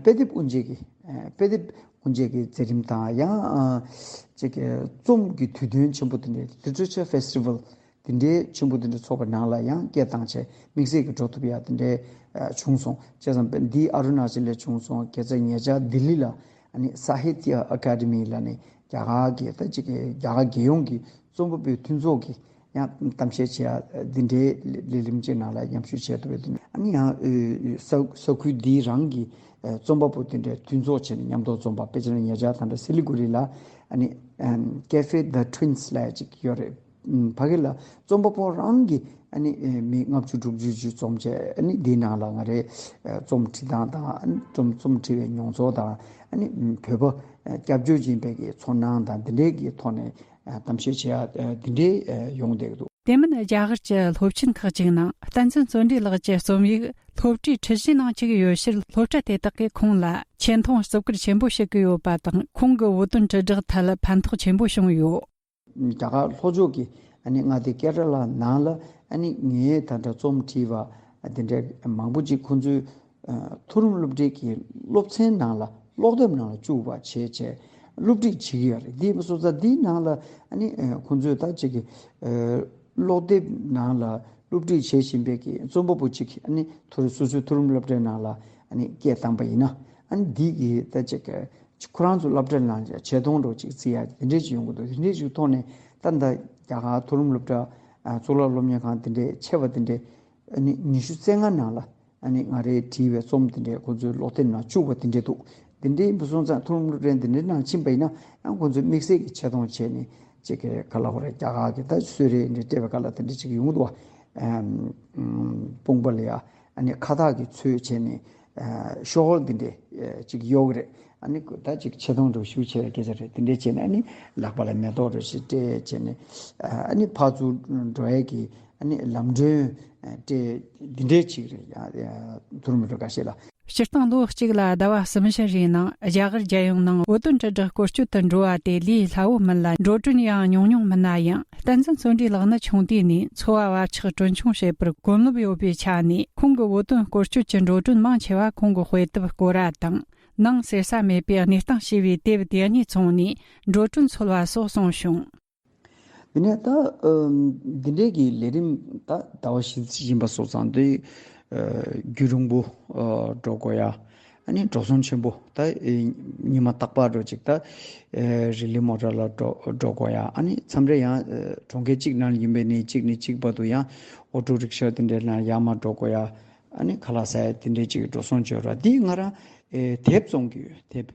དཔེ་དེབ་དབུ་འབྱེད་ཀྱི་དཔེ་དེབ་དབུ་འབྱེད་ཀྱི་མཛད་རིམ་དང་ཡང་ཅིག་རྩོམ་གྱི་དུས་སྟོན་ཆེན་པོ་དེ་འདྲས་Literature Festival དེ་འདྲའི་ཆེན་པོ་དེ་འདྲ་ཚོགས་པའི་ནང་ལ་ཡང་སྐད་བཏང་བྱས་དམིགས་བསལ་གྱི་འགྲོ་ཐུབ་ཡ་དེ་འདྲའི་བྱུང་སོང་། བྱས་ཙང་འདི་ཨ་རུ་ན་ཅལ་ལ་བྱུང་སོང་། དགེ་རྩ་ཉེ་ཆར་ལྡི་ལི་ལ་ཨ་ནི་Sahitya Academy ལ་ནི་རྒྱ་གར་གྱི་ད་ཅིག་རྒྱ་གར་རྒྱལ་ཡོངས་ཀྱི་རྩོམ་པ་པོའི་མཐུན་ཚོགས་ཀྱི་ཡང་གཏམ་བཤད་བྱེད་ཡ་འདི་འདྲའི་ལས་རིམ་ཅིག་ནང་ལ་མཉམ་ཞུགས་བྱས་འདུག་པས། ཨ་ནི་ཡང་ས་ས་ཁུལ་འདིའི་རང་གི་རྩོམ་པ་པོ་དེ་འདྲའི་མཐུན་ཚོགས་བྱས་ནས་མཉམ་དུ་རྩོམ་པ་དཔེ་ཆ་ལ་ཉེ་ཆར་ད་ལྟ་སི་ལི་གུ་རི་ལ་ཨ་ནི་Cafe the Twins ལ་ཅིག་ཡོད་རེད། ཕ་གི་ལ་རྩོམ་པ་པོ་རང་གིས་ཨ་ནི་མི་ལྔ་བཅུ་དྲུག་ཅུ་ཅིག་འཛོམས་བྱས་ཨ་ནི་འདིའི་ནང་ལ་ང་རའི་རྩོམ་བྲིས་སྟངས་དང་ཨ་ནི་རྩོམ་རྩོམ་བྲིས་པའི་མྱོང་ཚོར་དང་ཨ་ནི་བོད་པ་སྐྱབས་བཅོལ་ཡིན་པའི་གི་ཚོར་སྣང་དང་འདི་འདྲའི་གི་ཐོག་ནས་གཏམ་བཤད་བྱེད་ཡ་འདི་འདྲའི་ཡོང་བསྡད་ཀྱི་འདུག་དེ་མིན་རྒྱ་གར་གྱི་སློབ་ཆེན་ཁག་ཅིག་ནང་བསྟན་འཛིན་བརྩོན་འགྲུས་ལགས་ཀྱི་རྩོམ་ཡིག་སློབ་གྲྭའི་ཁྲིད་གཞིའི་ནང་བཅུག་ཡོད་ཕྱིར། སློབ་གྲྭ་དེ་དག་གིས་ཁོང་ལ་ཆེ་མཐོང་བརྩི་བཀུར་ཆེན་པོ་བྱེད་ཀྱི་ཡོད་པ་དང་། ཁོང་གི་བོད་དོན་དྲིལ་བསྒྲགས་ཐད་ཕན་ཐོགས་ཆེན་པོ་བྱུང་ཡོད། རྒྱ་གར་ལྷོ་ཕྱོགས་ཀྱི་ཨ་ནི་མངའ་སྡེ་ཀེ་ར་ལ་ནང་ལ་ཨ་ནི་ངའི་ད་ལྟ་རྩོམ་བྲིས་པ་དེ་འདྲའི་མང་པོ་ཅིག་ཁོང་ཚོའི་མཐོ་རིམ་སློབ་གྲྭའི་གི་སློབ་ཚན་ནང་ལ་ཀློག་དེབ་ནང་ལ་བཅུག་པ་བྱས་བྱས་སློབ་ཁྲིད་བྱེད་ཀྱི་ཡོད་རེད། འདི་མ་སོང་ཙང་འདིའི་ནང་ལ་ཨ་ནི་ཁོང་ཚོས་ད་ཅིག་གི་ཀློག་དེབ་ནང་ལ་སློབ་ཁྲིད་བྱེད་བཞིན་པའི་གི་རྩོམ་པ་པོ་ཅིག་ཨ་ནི་མཐོ་རིམ་སོ་སོའི་མཐོ་རིམ་སློབ་གྲྭའི་ནང་ལ་ཨ་ནི་སྐད་བཏང་པ་ཡིན་ན་ཨ་ནི་འདི་གི་ད་ཅིག་གི་ཁོ་རང་ཚོ་སློབ་གྲྭ་ནང་ཆེ་མཐོང་འདྲ་ཅིག་བརྩི་ཡ་དེ་འདྲས་ཅིག་ཡོང་གི་འདུག་དེ་འདྲས་ཅིག་ཐོག་ནས་ད་ལྟ་རྒྱ་གར་མཐོ་རིམ་སློབ་གྲྭ་གཙུག་ལག་སློབ་གཉེར་ཁང་དེ་འདྲས་ཆེ་བ་དེ་འདྲས་ཨ་ནི་ཉི་ཤུ་རྩ་ལྔ་ནང་ལ་ཨ་ནི་ང་རའི་བྲིས་པའི་རྩོམ་དེ་འདྲས་ཁོ་ཚོའི་ཀློག་དེབ་ནང་བཅུག་པ་དེ་འདྲས་འདུག་དེ་འདྲས་མ་སོང་ཙང་མཐོ་རིམ་སློབ་གྲྭ་དེ་འདྲའི་ནང་ཕྱིན་པ་ཡིན་ན་ཡང་ཁོ་ཚོས་དམིགས་བསལ་གྱི་ཆེ་མཐོང་བྱས་ནས་ཅིག་གི་ག་ལབ་དགོས་རེད། རྒྱ་གར་གྱི་ད་གསོལ་རས་འདྲ་སྤྲད་པའི་སྐབས་ལ་དེ་འདྲ་ཅིག་ཡོང་གི་འདུག་བ། ཨམ། དཔུང་པ་ལ་ཡ་ཨ་ནི་ཁ་བཏགས་ཀྱི་ཚོས་བྱས་ནས་ཤོག་དེ་འདྲས་ཅིག་གཡོག་གི་རེད། ཨ་ནི་ད་ཅིག་ཆེ་མཐོང་འདྲ་ཞུ་བྱས་པའི་སྐད་ཆ་རེད། དེ་འདྲས་བྱས་ནས་ཨ་ནི་ལག་པ་ལ་མེ་ཏོག་འདྲ་ཞིག་སྤྲད་བྱས་ནས་ཨ་ནི་ཕར་ཚུར་འགྲོ་ཡས་ཀྱི་ཨ་ནི་ལམ་གྲོན་སྤྲད་འདི་འདྲས་ཅིག་རེད། ཡ་ཡ་མཐོ་རིམ་སློབ་གྲྭ་ཁ་ཤས་ལ། སྤྱིར་བཏང་ལོ་གཅིག་ལ་ཟླ་བ་གསུམ་བཞི་རེའི་ནང་རྒྱ་གར་རྒྱལ་ཡོངས་ནང་བོད་དོན་དྲིལ་བསྒྲགས་སྐོར་སྐྱོད་དུ་འགྲོ་བ་དེ་ལས་སླ་བོ་མིན་ལ། འགྲོ་གྲོན་ཡང་ཉུང་ཉུང་མིན་ན་ཡང་། བསྟན་འཛིན་བརྩོན་འགྲུས་ལགས་ནི་ཆུང་དུས་ནས་འཚོ་བ་བབ་ཆགས་གྲོན་ཆུང་བྱེད་པར་གོ་ནོབ་ཡོད་པའི་ཆ་ནས། ཁོང་གི་བོད་དོན་སྐོར་སྐྱོད་ཀྱི་འགྲོ་གྲོན་མང་ཆེ་བ་ཁོང་གི་དཔེ་དེབ་སྐོར་ར་དང་། ནང་གསེར་ས་མེད་པའི་གནས་སྟངས་ཞེས་པའི་དེབ་དེ་གཉིས་ཚོང་ནས་འགྲོ་གྲོན་འཚོལ་བ་སོགས་གསུངས་བྱུང་། དེ་ནས་ད་ཨ་འདི་འདྲའི་གི་ལས་རིམ་ད་ཟླ་བ་བཞི་བཞིན་པ་སོགས་ཙང་དེ་ཨ་རྒྱུན་རིང་པོ་ཨ་འགྲོ་དགོས་ཡ། ཨ་ནི་འགྲོ་སོང་ཆེན་པོ་ད་ཨེ་ཉི་མ་རྟག་པར་འགྲོ་ཅིག་ད་ཨེ་རི་ལི་མོ་ཊ་ལ་འགྲོ་འགྲོ་དགོས་ཡ། ཨ་ནི་མཚམས་རེ་ཡང་ཨེ་གྲོང་ཁྱེར་གཅིག་ནང་ཡིན་པའི་ནས་གཅིག་ནས་གཅིག་བར་དུ་ཡང་ཨོ་ཊོ་རིག་ཤ་དེ་འདྲའི་ནང་ཡར་མར་འགྲོ་དགོས་ཡ། ཨ་ནི་ཁ་ལག་ཟ་ཡ་དེ་འདྲའི་ཅིག་འགྲོ་སོང་བྱོས་ར། འདི་ང་རང་ཨེ་དེབ་བཙོང་གི་ཡོད། དེབ།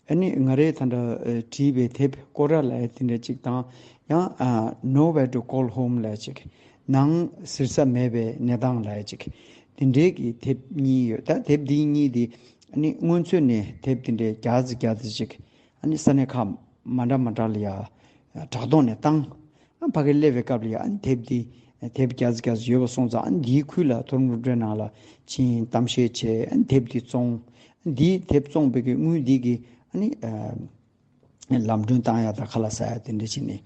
ཨ་ནི་ང་རའི་ད་ལྟ་ཨེ་བྲིས་པའི་དེབ་སྐོར་ར་ལ་ཡ་དེ་འདྲ་ཅིག་དང་། ཡང་ཨ་Nowhere to Call Home ལ་ཡ་ཅིག། ནང་གཟིར་ས་མེད་པའི་གནས་སྟངས་ལ་ཡ་ཅིག། དེ་འདྲའི་གི་དེབ་གཉིས་ཡོད། ད་དེབ་འདི་གཉིས་དེ་ཨ་ནི་སྔོན་ཚུད་ནས་དེབ་དེ་འདྲའི་བརྒྱ་ཙམ་བརྒྱ་ཙམ་ཅིག་ཨ་ནི་ས་གནས་ཁག་མ་འདྲ་མ་འདྲ་ལ་ཡ་དྲ་ཐོག་ནས་བཏང་། ཨ་ཕ་གིར་སླེབས་པའི་སྐབས་ལ་ཡ་ཨ་ནི་དེབ་འདི་དེབ་བརྒྱ་ཙམ་བརྒྱ་ཙམ་ཡོད་པ་སོང་ཙང་། ཨ་ནི་འདིའི་ཁུལ་ལ་མཐོ་རིམ་སློབ་གྲྭའི་ནང་ལ་ཕྱིན་གཏམ་བཤད་བྱས། ཨ་ནི་དེབ་འདི་བཙོང་། འདིའི་དེབ་བཙོང་བའི་གི་དངུལ་འདི་གི་ཨ་ནི་ཨ་ལམ་གྲོན་བཏང་ཡ་དང་ཁ་ལག་ཟ་ཡ་དེ་འདྲ་བྱས་ནས་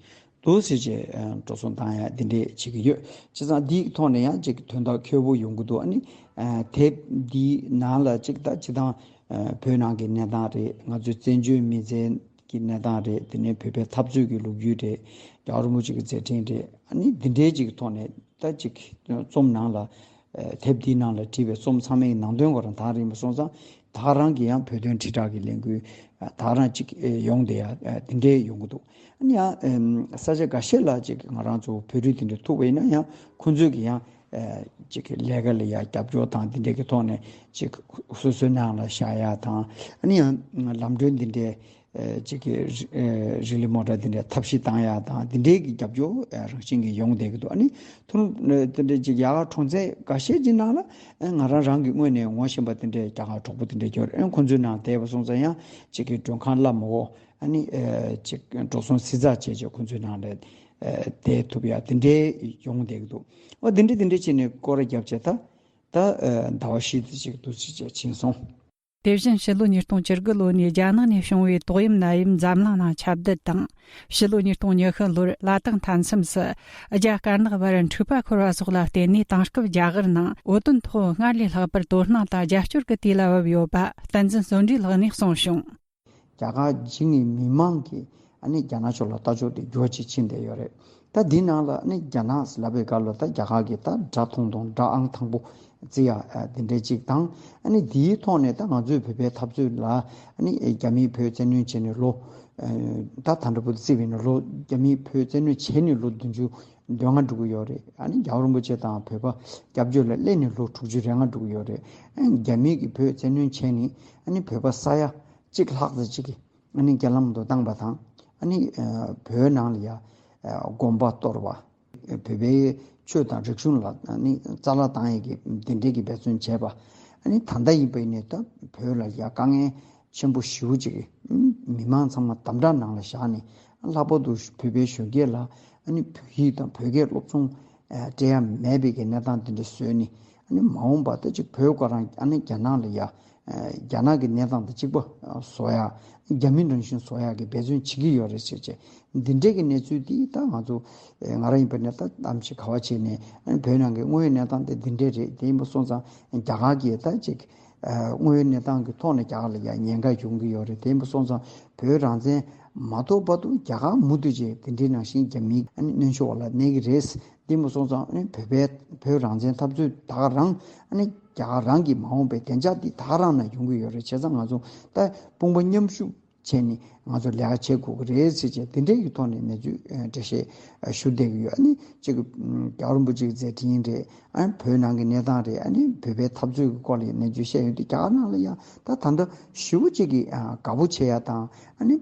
འདུག་ཟེར་བྱས་ཨ་འགྲོ་སོང་བཏང་ཡ་དེ་འདྲས་བྱེད་ཀྱི་ཡོད། བྱས་ཙང་འདིའི་ཐོག་ནས་ཡང་ཅིག་དོན་དག་ཁྱོལ་པོ་ཡོང་གི་འདུག་ཨ་ནི་ཨ་དེབ་འདིའི་ནང་ལ་ཅིག་ད་སྤྱིར་བཏང་ཨ་བོད་ནང་གི་གནས་སྟངས་རེད། ང་ཚོའི་བཙན་བྱོལ་མི་ཚེ་གི་གནས་སྟངས་རེད། དེ་ནས་བོད་པའི་འཐབ་རྩོད་ཀྱི་ལོ་རྒྱུས་རེད། རྒྱལ་བ་རིན་པོ་ཆེ་གི་མཛད་འཕྲིན་རེད། ཨ་ནི་འདི་འདྲའི་ཅིག་གི་ཐོག་ནས་ད་ཅིག་རྩོམ་ནང་ལ་ དེབ་འདིའི་ནང་ལ་བྲིས་པའི་རྩོམ་ཚང་མའི་ནང་དོན་སྐོར་ད་རིང་པ་སོང་ཙང་ད་རང་གི་ཡང་བོད་དོན་དྲིལ་བསྒྲགས་ཀྱི་ལས་འགུལ་ད་རང་ཅིག་ཡོང་བསྡད་ཡ་དེ་འདྲའི་ཡོང་གི་འདུག་ཨ་ནི་ཡང་ས་ཆ་འགའ་ཤས་ལ་ཅིག་ང་རང་ཚོ་བོད་རིགས་དེ་འདྲ་ཐུག་པ་ཡིན་ན་ཡང་ཁོང་ཚོས་ཀྱི་ཡང་ཅིག་ལས་ཀ་ལ་ཡང་རྒྱབ་སྐྱོར་དང་དེ་འདྲའི་གི་ཐོག་ནས་ཅིག་སོ་སོའི་ནང་ལ་བཞག་ཡ་དང་ཨ་ནི་ཡང་ལམ་གྲོན་འདི་འདྲའི་ཅིག་གི་རི་ལི་མོ་ཊ་འདི་འདྲའི་ཐབས་ཤེས་བཏང་ཡ་དང་འདི་འདྲའི་གི་རྒྱབ་སྐྱོར་རང་བཞིན་གྱི་ཡོང་བསྡད་ཀྱི་འདུག་ཨ་ནི་ཐུན་འདི་འདྲའི་ཅིག་རྒྱ་གར་གྲོང་གསེབ་འགའ་ཤས་ཀྱི་ནང་ལ་ང་རང་རང་གི་དངོས་ནས་ངོ་ཤེས་པ་འདི་འདྲའི་རྒྱ་གར་གྲོགས་པོ་འདི་འདྲའི་ཡོད་རེད། ཁོང་ཚོའི་ནང་བསྡད་པ་སོང་ཙང་ཡང་ཅིག་གི་མགྲོན་ཁང་བླ་མོ་ཨ་ནི་ཅིག་འགྲོ་སོང་བསྲི་ཚགས་བྱས་བྱས་ཁོང་ཚོའི་ནང་ལ་བསྡད་ཐུབ་ཡ་དེ་འདྲའི་ཡོང་བསྡད་ཀྱི་འདུག་ཨོ་དེ་འདྲའི་དེ་འདྲའི་བྱས་ནས་སྐོར་ར་བརྒྱབ་བྱས་ད་ད་ཟླ་བ་བཞི་དེ་ཅིག་འདུག་ཅིག་བྱས་ཕྱིན་སོང་། དེ་བཞིན་ཕྱི་ལོ་ཉིས་སྟོང་བཅུ་དགུ་ལོ་ནས་རྒྱ་ནག་ནས་བྱུང་བའི་ཏོག་དབྱིབས་ནད་ཡམས་འཛམ་གླིང་ནང་ཁྱབ་གདལ་དང་། ཕྱི་ལོ་ཉིས་སྟོང་ཉི་ཤུ་ལོར་ལ་དྭགས་མཐའ་མཚམས་སུ་རྒྱ་དཀར་ནག་བར་འཁྲུག་པ་འཁོར་བ་སོགས་ལ་བརྟེན་ནས་དེང་སྐབས་རྒྱ་གར་ནང་བོད་དོན་ཐོག་སྔར་ལས་ལྷག་པར་དོ་སྣང་དང་རྒྱབ་སྐྱོར་གྱི་དུས་ལ་བབས་ཡོད་པ་བསྟན་འཛིན་བརྩོན་འགྲུས་ལགས་ནས་གསུངས་བྱུང་། རྒྱ་གར་གཞུང་གི་མི་མང་གིས་ཨ་ནི་རྒྱ་ནག་ཕྱོགས་ལ་ལྟ་ཕྱོགས་དེ་འགྱུར་བ་ཅིག་ཕྱིན་བསྡད་ཡོད་རེད། ད་འདི་ནང་ལ་ཨ་ནི་རྒྱ་ནག་ལབ་པའི་སྐབས་ལ་ད་རྒྱ་གར་གྱི་ད་དགྲ་མཐོང་མཐོང་དགྲ་ཨང་དང་པོ་བརྩི་ཡ་དེ་འདྲའི་ཅིག་དང་ཨ་ནི་འདིའི་ཐོག་ནས་ད་ང་ཚོའི་བོད་པའི་འཐབ་རྩོད་ལ་ཨ་ནི་རྒྱ་མིས་བོད་བཙན་གནོན་བྱས་ནས་ལོ་ད་ད་ལྟ་བར་དུ་བརྩིས་པ་ཡིན་ན་ལོ་རྒྱ་མིས་བོད་བཙན་གནོན་བྱས་ནས་ལོ་བདུན་ཅུ་དོན་ལྔ་འགྲོ་གི་ཡོད་རེད། ཨ་ནི་རྒྱལ་བ་རིན་པོ་ཆེ་དང་བོད་པ་སྐྱབས་བཅོལ་ལ་སླེབས་ནས་ལོ་དྲུག་ཅུ་རེ་ལྔ་འགྲོ་གི་ཡོད་རེད། ཨ་ནི་རྒྱ་མི་གིས་བོད་བཙན་གནོན་བྱས་ནས་ཨ་ནི་བོད་པ་ས་ཡ་གཅིག་ལྷག་ཙམ་ཅིག་གིས་ཨ་ནི་རྐྱེན་ལམ་དུ་བཏང་པ་དང་ཨ་ནི་བོད་ནང་ལ་ཡ་དགོན་པ་གཏོར་བ། བོད་པའི་ཆོས་དང་རིག་གཞུང་ལ་ཨ་ནི་རྩ་བརླག་བཏང་ཡས་ཀྱི་དེ་འདྲས་ཀྱི་འབད་བརྩོན་བྱས་པ། ཨ་ནི་ད་ལྟ་ཡིན་པ་ཡིན་ནའི་ད་བོད་ལ་ཡ་དཀའ་ངལ་ཆེན་པོ་ཞེ་པོ་ཅིག་མི་མང་ཚང་མ་དམ་དྲག་ནང་ལ་བཞག་ནས་ལྷག་པར་དུ་བོད་པའི་གཞོན་སྐྱེས་ལ་ཨ་ནི་བོད་ཡིག་དང་བོད་སྐད་སློབ་སྦྱོང་སྤྲད་ཡ་མེད་པའི་གི་གནས་སྟངས་དེ་འདྲ་བཟོས་ནས་ཨ་ནི་མ་འོངས་པ་ད་ཅིག་བོད་ཁོ་རང་ཨ་ནི་རྒྱ་ནག་ལ་ཡ་རྒྱ་ནག་གི་གནས་སྟངས་དང་གཅིག་པ་བཟོ་ཡ་རྒྱ་མི་རང་བཞིན་བཟོ་ཡ་གི་འབད་བརྩོན་བྱེད་ཀྱི་ཡོད་རེད་ཟེར་བྱས་འདི་འདྲའི་གི་གནས་ཚུལ་འདི་ད་ང་ཚོ་ང་རང་ཡིན་པ་ནས་ད་གཏམ་ཞིག་ག་བ་བྱས་ནས་ཨ་ནི་བོད་ནང་གི་དངོས་ཡོད་གནས་སྟངས་དེ་འདི་འདྲས་རེད། དེ་ཡིན་པ་སོང་ཙང་རྒྱ་གར་གྱིས་ད་ཅིག་དངོས་ཡོད་གནས་སྟངས་ཀྱི་ཐོག་ནས་རྒྱ་གར་ལ་ཡང་ཉེན་ཁ་ཡོང་གི་ཡོད་རེད། དེ་ཡིན་པ་སོང་ཙང་བོད་རང་བཙན་མ་ཐོབ་བར་དུ་རྒྱ་གར་མུ་མཐུད་བྱས་དེ་འདྲའི་ནང་བཞིན་རྒྱ་མིའི་གནོན་ཤུགས་འོག་ལ་གནས་ཀྱི་རེད། དེ་ཡིན་པ་སོང་ཙང་བོད་པའི་བོད་རང་བཙན་འཐབ་རྩོད་ད་ག་རང་རྒྱ་གར་རང་གི་མ་འོངས་པའི་བདེ་འཇགས་འདི་ད་ག་རང་ན་ཡོང་གི་ཡོད་རེད། བྱས་ཙང་ང་ཚོ་ད་དཔུང་པ་མཉམ་གཤིབ་བྱས་ནས་ང་ཚོ་ལས་ཀ་བྱེད་དགོས་ཀྱི་རེད་ཟེར་བྱས་དེ་འདྲའི་གི་ཐོག་ནས་གནས་ཚུལ་འགྲེལ་བཤད་ཞུ་བསྡད་ཀྱི་ཡོད། ཨ་ནི་གཅིག་གི་རྒྱལ་བ་རིན་པོ་ཆེ་གི་མཛད་འཕྲིན་རེད། ཨ་ནི་བོད་ནང་གི་གནས་སྟངས་རེད། ཨ་ནི་བོད་པའི་འཐབ་རྩོད་ཀྱི་སྐོར་ལ་གནས་ཚུལ་བཤད་ཡོང་དུས་རྒྱ་གར་ནང་ལ་ཡང་ད་ད་ལྟ་ཞེ་པོ་ཅིག་གི་དགའ་པོ་བྱེད་ཡ་དང་ཨ་ནི་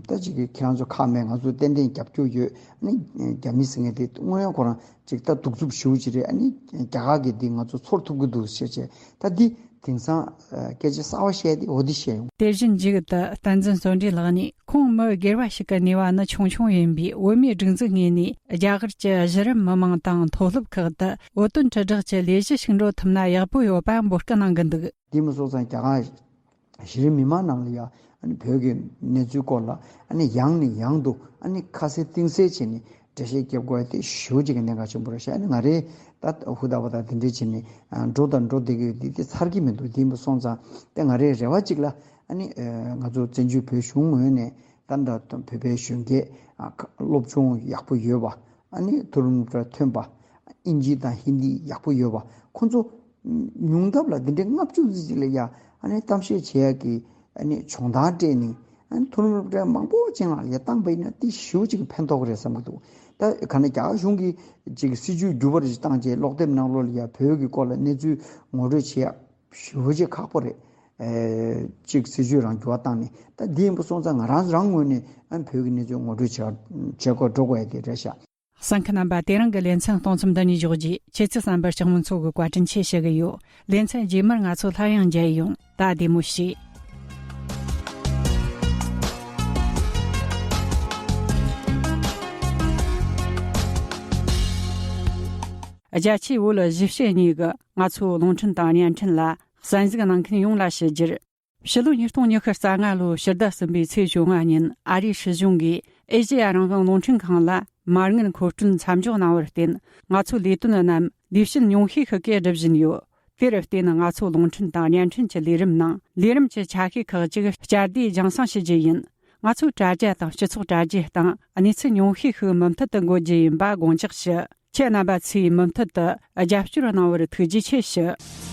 ད་ཅིག་གི་ཁྱེད་རང་ཚོ་ཁག་མེད། ང་ཚོ་ཏན་ཏན་རྒྱབ་སྐྱོར་ཡོད། ཨ་ནི་རྒྱ་མི་ཟེར་མཁན་དེ་དངོས་ཡོད་ཁོ་རང་ཅིག་ད་གདུག་རྩུབ་ཞེ་པོ་ཅིག་རེད། ཨ་ནི་རྒྱ་གར་གྱིས་འདི་ང་ཚོ་ཚོར་ཐུབ་ཀྱི་འདུག་ཟེར་བྱས་ད་འདི་དེང་སང་སྐད་ཆ་གསར་བ་བཤད་དེ་འོ་འདི་བཤད་ཡོང་། དེ་བཞིན་མཇུག་ཏུ་བསྟན་འཛིན་བརྩོན་འགྲུས་ལགས་ནས་ཁོང་མི་སྒེར་བ་ཞིག་གི་ནུས་པ་ནི་ཆུང་ཆུང་ཡིན་པས་བོད་མིའི་སྒྲིག་འཛུགས་ངོས་ནས་རྒྱ་གར་གྱི་གཞི་རིམ་མི་མང་དང་མཐོ་སློབ་ཁག་ཏུ་བོད་དོན་དྲིལ་བསྒྲགས་ཀྱི་ལས་གཞི་ཞིག་འགྲོ་ཐུབ་ན་ཡག་པོ་ཡོད་པ་འབོད་སྐུལ་གནང་གི་འདུག་དེ་མི་སོང་ཙང་རྒྱ་གར་གཞི་རིམ་མི་མང་ནང་ལ་ཡང་ཨ་ནི་བོད་ཀྱི་གནས་ཚུལ་སྐོར་ལ་ཨ་ནི་ཡང་ནས་ཡང་དུ་ཨ་ནི་ཁ་གསལ་གཏིང་གསལ་བྱས་ནས་འགྲེལ་བཤད་རྒྱབ་དགོས་དེ་ཞེ་པོ་ཅིག་གི་གནད་འགག་ཆེན་པོ་རེད་ཤག་ཨ་ནི་ང་རེ་ད་ཧུ་ད་བ་ད་དེ་འདྲས་བྱས་ནས་འགྲོ་དང་འགྲོ་བསྡད་ཀྱི་ཡོད་དེ་དེ་ཚར་གྱི་མི་འདུག་དེ་ཡིན་པ་སོང་ཙང་དེ་ང་རེའི་རེ་བ་ཅིག་ལ་ཨ་ནི་ང་ཚོ་བཙན་བྱོལ་བོད་གཞུང་ངོས་ནས་ད་ལྟ་བོད་པའི་གཞོན་སྐྱེས་སློབ་སྦྱོང་ཡག་པོ་ཡོད་པ། ཨ་ནི་མཐོ་རིམ་སློབ་གྲྭ་ཐོན་པ། ཨིན་ཇི་དང་ཧིན་དི་ཡག་པོ་ཡོད་པ་ཁོང་ཚོ་ཉུང་མཐའ་ལ་འདི་འདྲའི་ལྔ་བཅུ་ཙམ་ཅིག་ལ་ཡ་ཨ་ནི་གཏམ་བཤད་བྱེད་ཡག་གི་ཨ་ནི་སྦྱོང་བརྡར་སྤྲད་ནས་ཨ་ནི་མཐོ་རིམ་སློབ་གྲྭ་མང་པོ་ཅན་ལ་ཡ་བཏང་པ་ཡིན་ན་དེ་ཞེ་པོ་ཅིག་ཕན་ཐོགས་ཀྱི་རེད་བསམ་གྱི་འདུག་ད་ག་ནས་རྒྱ་གར་གཞུང་གིས་ཅིག་སྲིད་ཇུས་འགྱུར་བ་རེ་ཞིག་བཏང་རྗེས་ཀློག་དེབ་ནང་ལོགས་ལ་ཡ་བོད་ཀྱི་སྐོར་ལ་གནས་ཚུལ་ངོ་སྤྲོད་བྱེད་ཡག་ཞེ་པོ་ཅིག་ཁག་པོ་རེད། ཨེ། གཅིག་སྲིད་ཇུས་རང་འགྱུར་བ་བཏང་ནས་ད་འདི་ཡིན་པ་སོང་ཙང་ང་རང་རང་ངོས་ནས་ཨ་བོད་ཀྱི་གནས་ཚུལ་ངོ་སྤྲོད་བྱེད་བྱེད་དགོས་འགྲོ་དགོས་ཡ་དེ་རེད་ཤག་གསན་མཁན་རྣམ་པ་དེ་རིང་གི་ལེ་ཚན་གཏོང་མཚམས་འདི་ནས་འཇོག་རྗེས་ཁྱེད་ཚོའི་བསམ་པར་ལྕགས་མོ་མཚོ་གིས་བཀའ་དྲིན་ཆེ་ཞུ་གི་ཡོད། ལེ་ཚན་རྗེས་མར་ང་ཚོ་སླར་ཡང་མཇལ་ཡོང་། ད་བདེ་མོ་བྱོས། རྒྱ་ཆེའི་བོད་གཞིས་བྱེས་གཉིས་ཀྱིས་ང་ཚོའི་རླུང་འཕྲིན་དང་བརྙན་འཕྲིན་ལ་གསན་གཟིགས་གནང་མཁན་ཡོངས་ལ་ཞུ་རྒྱུར། ཕྱི་ལོ་ཉིས་སྟོང་ཉི་ཤུ་རྩ་ལྔ་ལོའི་ཕྱི་ཟླ་གསུམ་པའི་ཚེས་བཅོ་ལྔ་ཉིན་ཨ་རིའི་སྲིད་གཞུང་གིས་ཨེ་ཤེ་ཡ་རང་དབང་རླུང་འཕྲིན་ཁང་ལ་མ་དངུལ་མཁོ་སྤྲོད་མཚམས་འཇོག་གནང་བར་བརྟེན་ང་ཚོའི་ལས་དོན་རྣམས་ལས་བྱེད་ཉུང་ཤས་ཤིག་གིས་སྒྲུབ་བཞིན་ཡོད། དེར་བརྟེན་ང་ཚོའི་རླུང་འཕྲིན་དང་བརྙན་འཕྲིན་གྱི་ལས་རིམ་ནང་ལས་རིམ་གྱི་ཆ་ཤས་ཁག་ཅིག་བསྐྱར་ཟློས་རྒྱང་སྲིང་ཞུ་རྒྱུ་ཡིན། ང་ཚོའི་དྲ་རྒྱ་དང་སྤྱི་ཚོགས་དྲ་རྒྱའི་སྟེང་གནས་ཚུལ་ཉུང་ཤས་ཤིག་མུ་མཐུད་དུ་འགོད་རྒྱུ་ཡིན་པ་དགོངས་འཇགས་ཞུ། ཁྱེད་རྣམ་པ་ཚོས་མུ་མཐུད་དུ་རྒྱབ་སྐྱོར་གནང་བར་ཐུགས་རྗེ་ཆེ་ཞུ།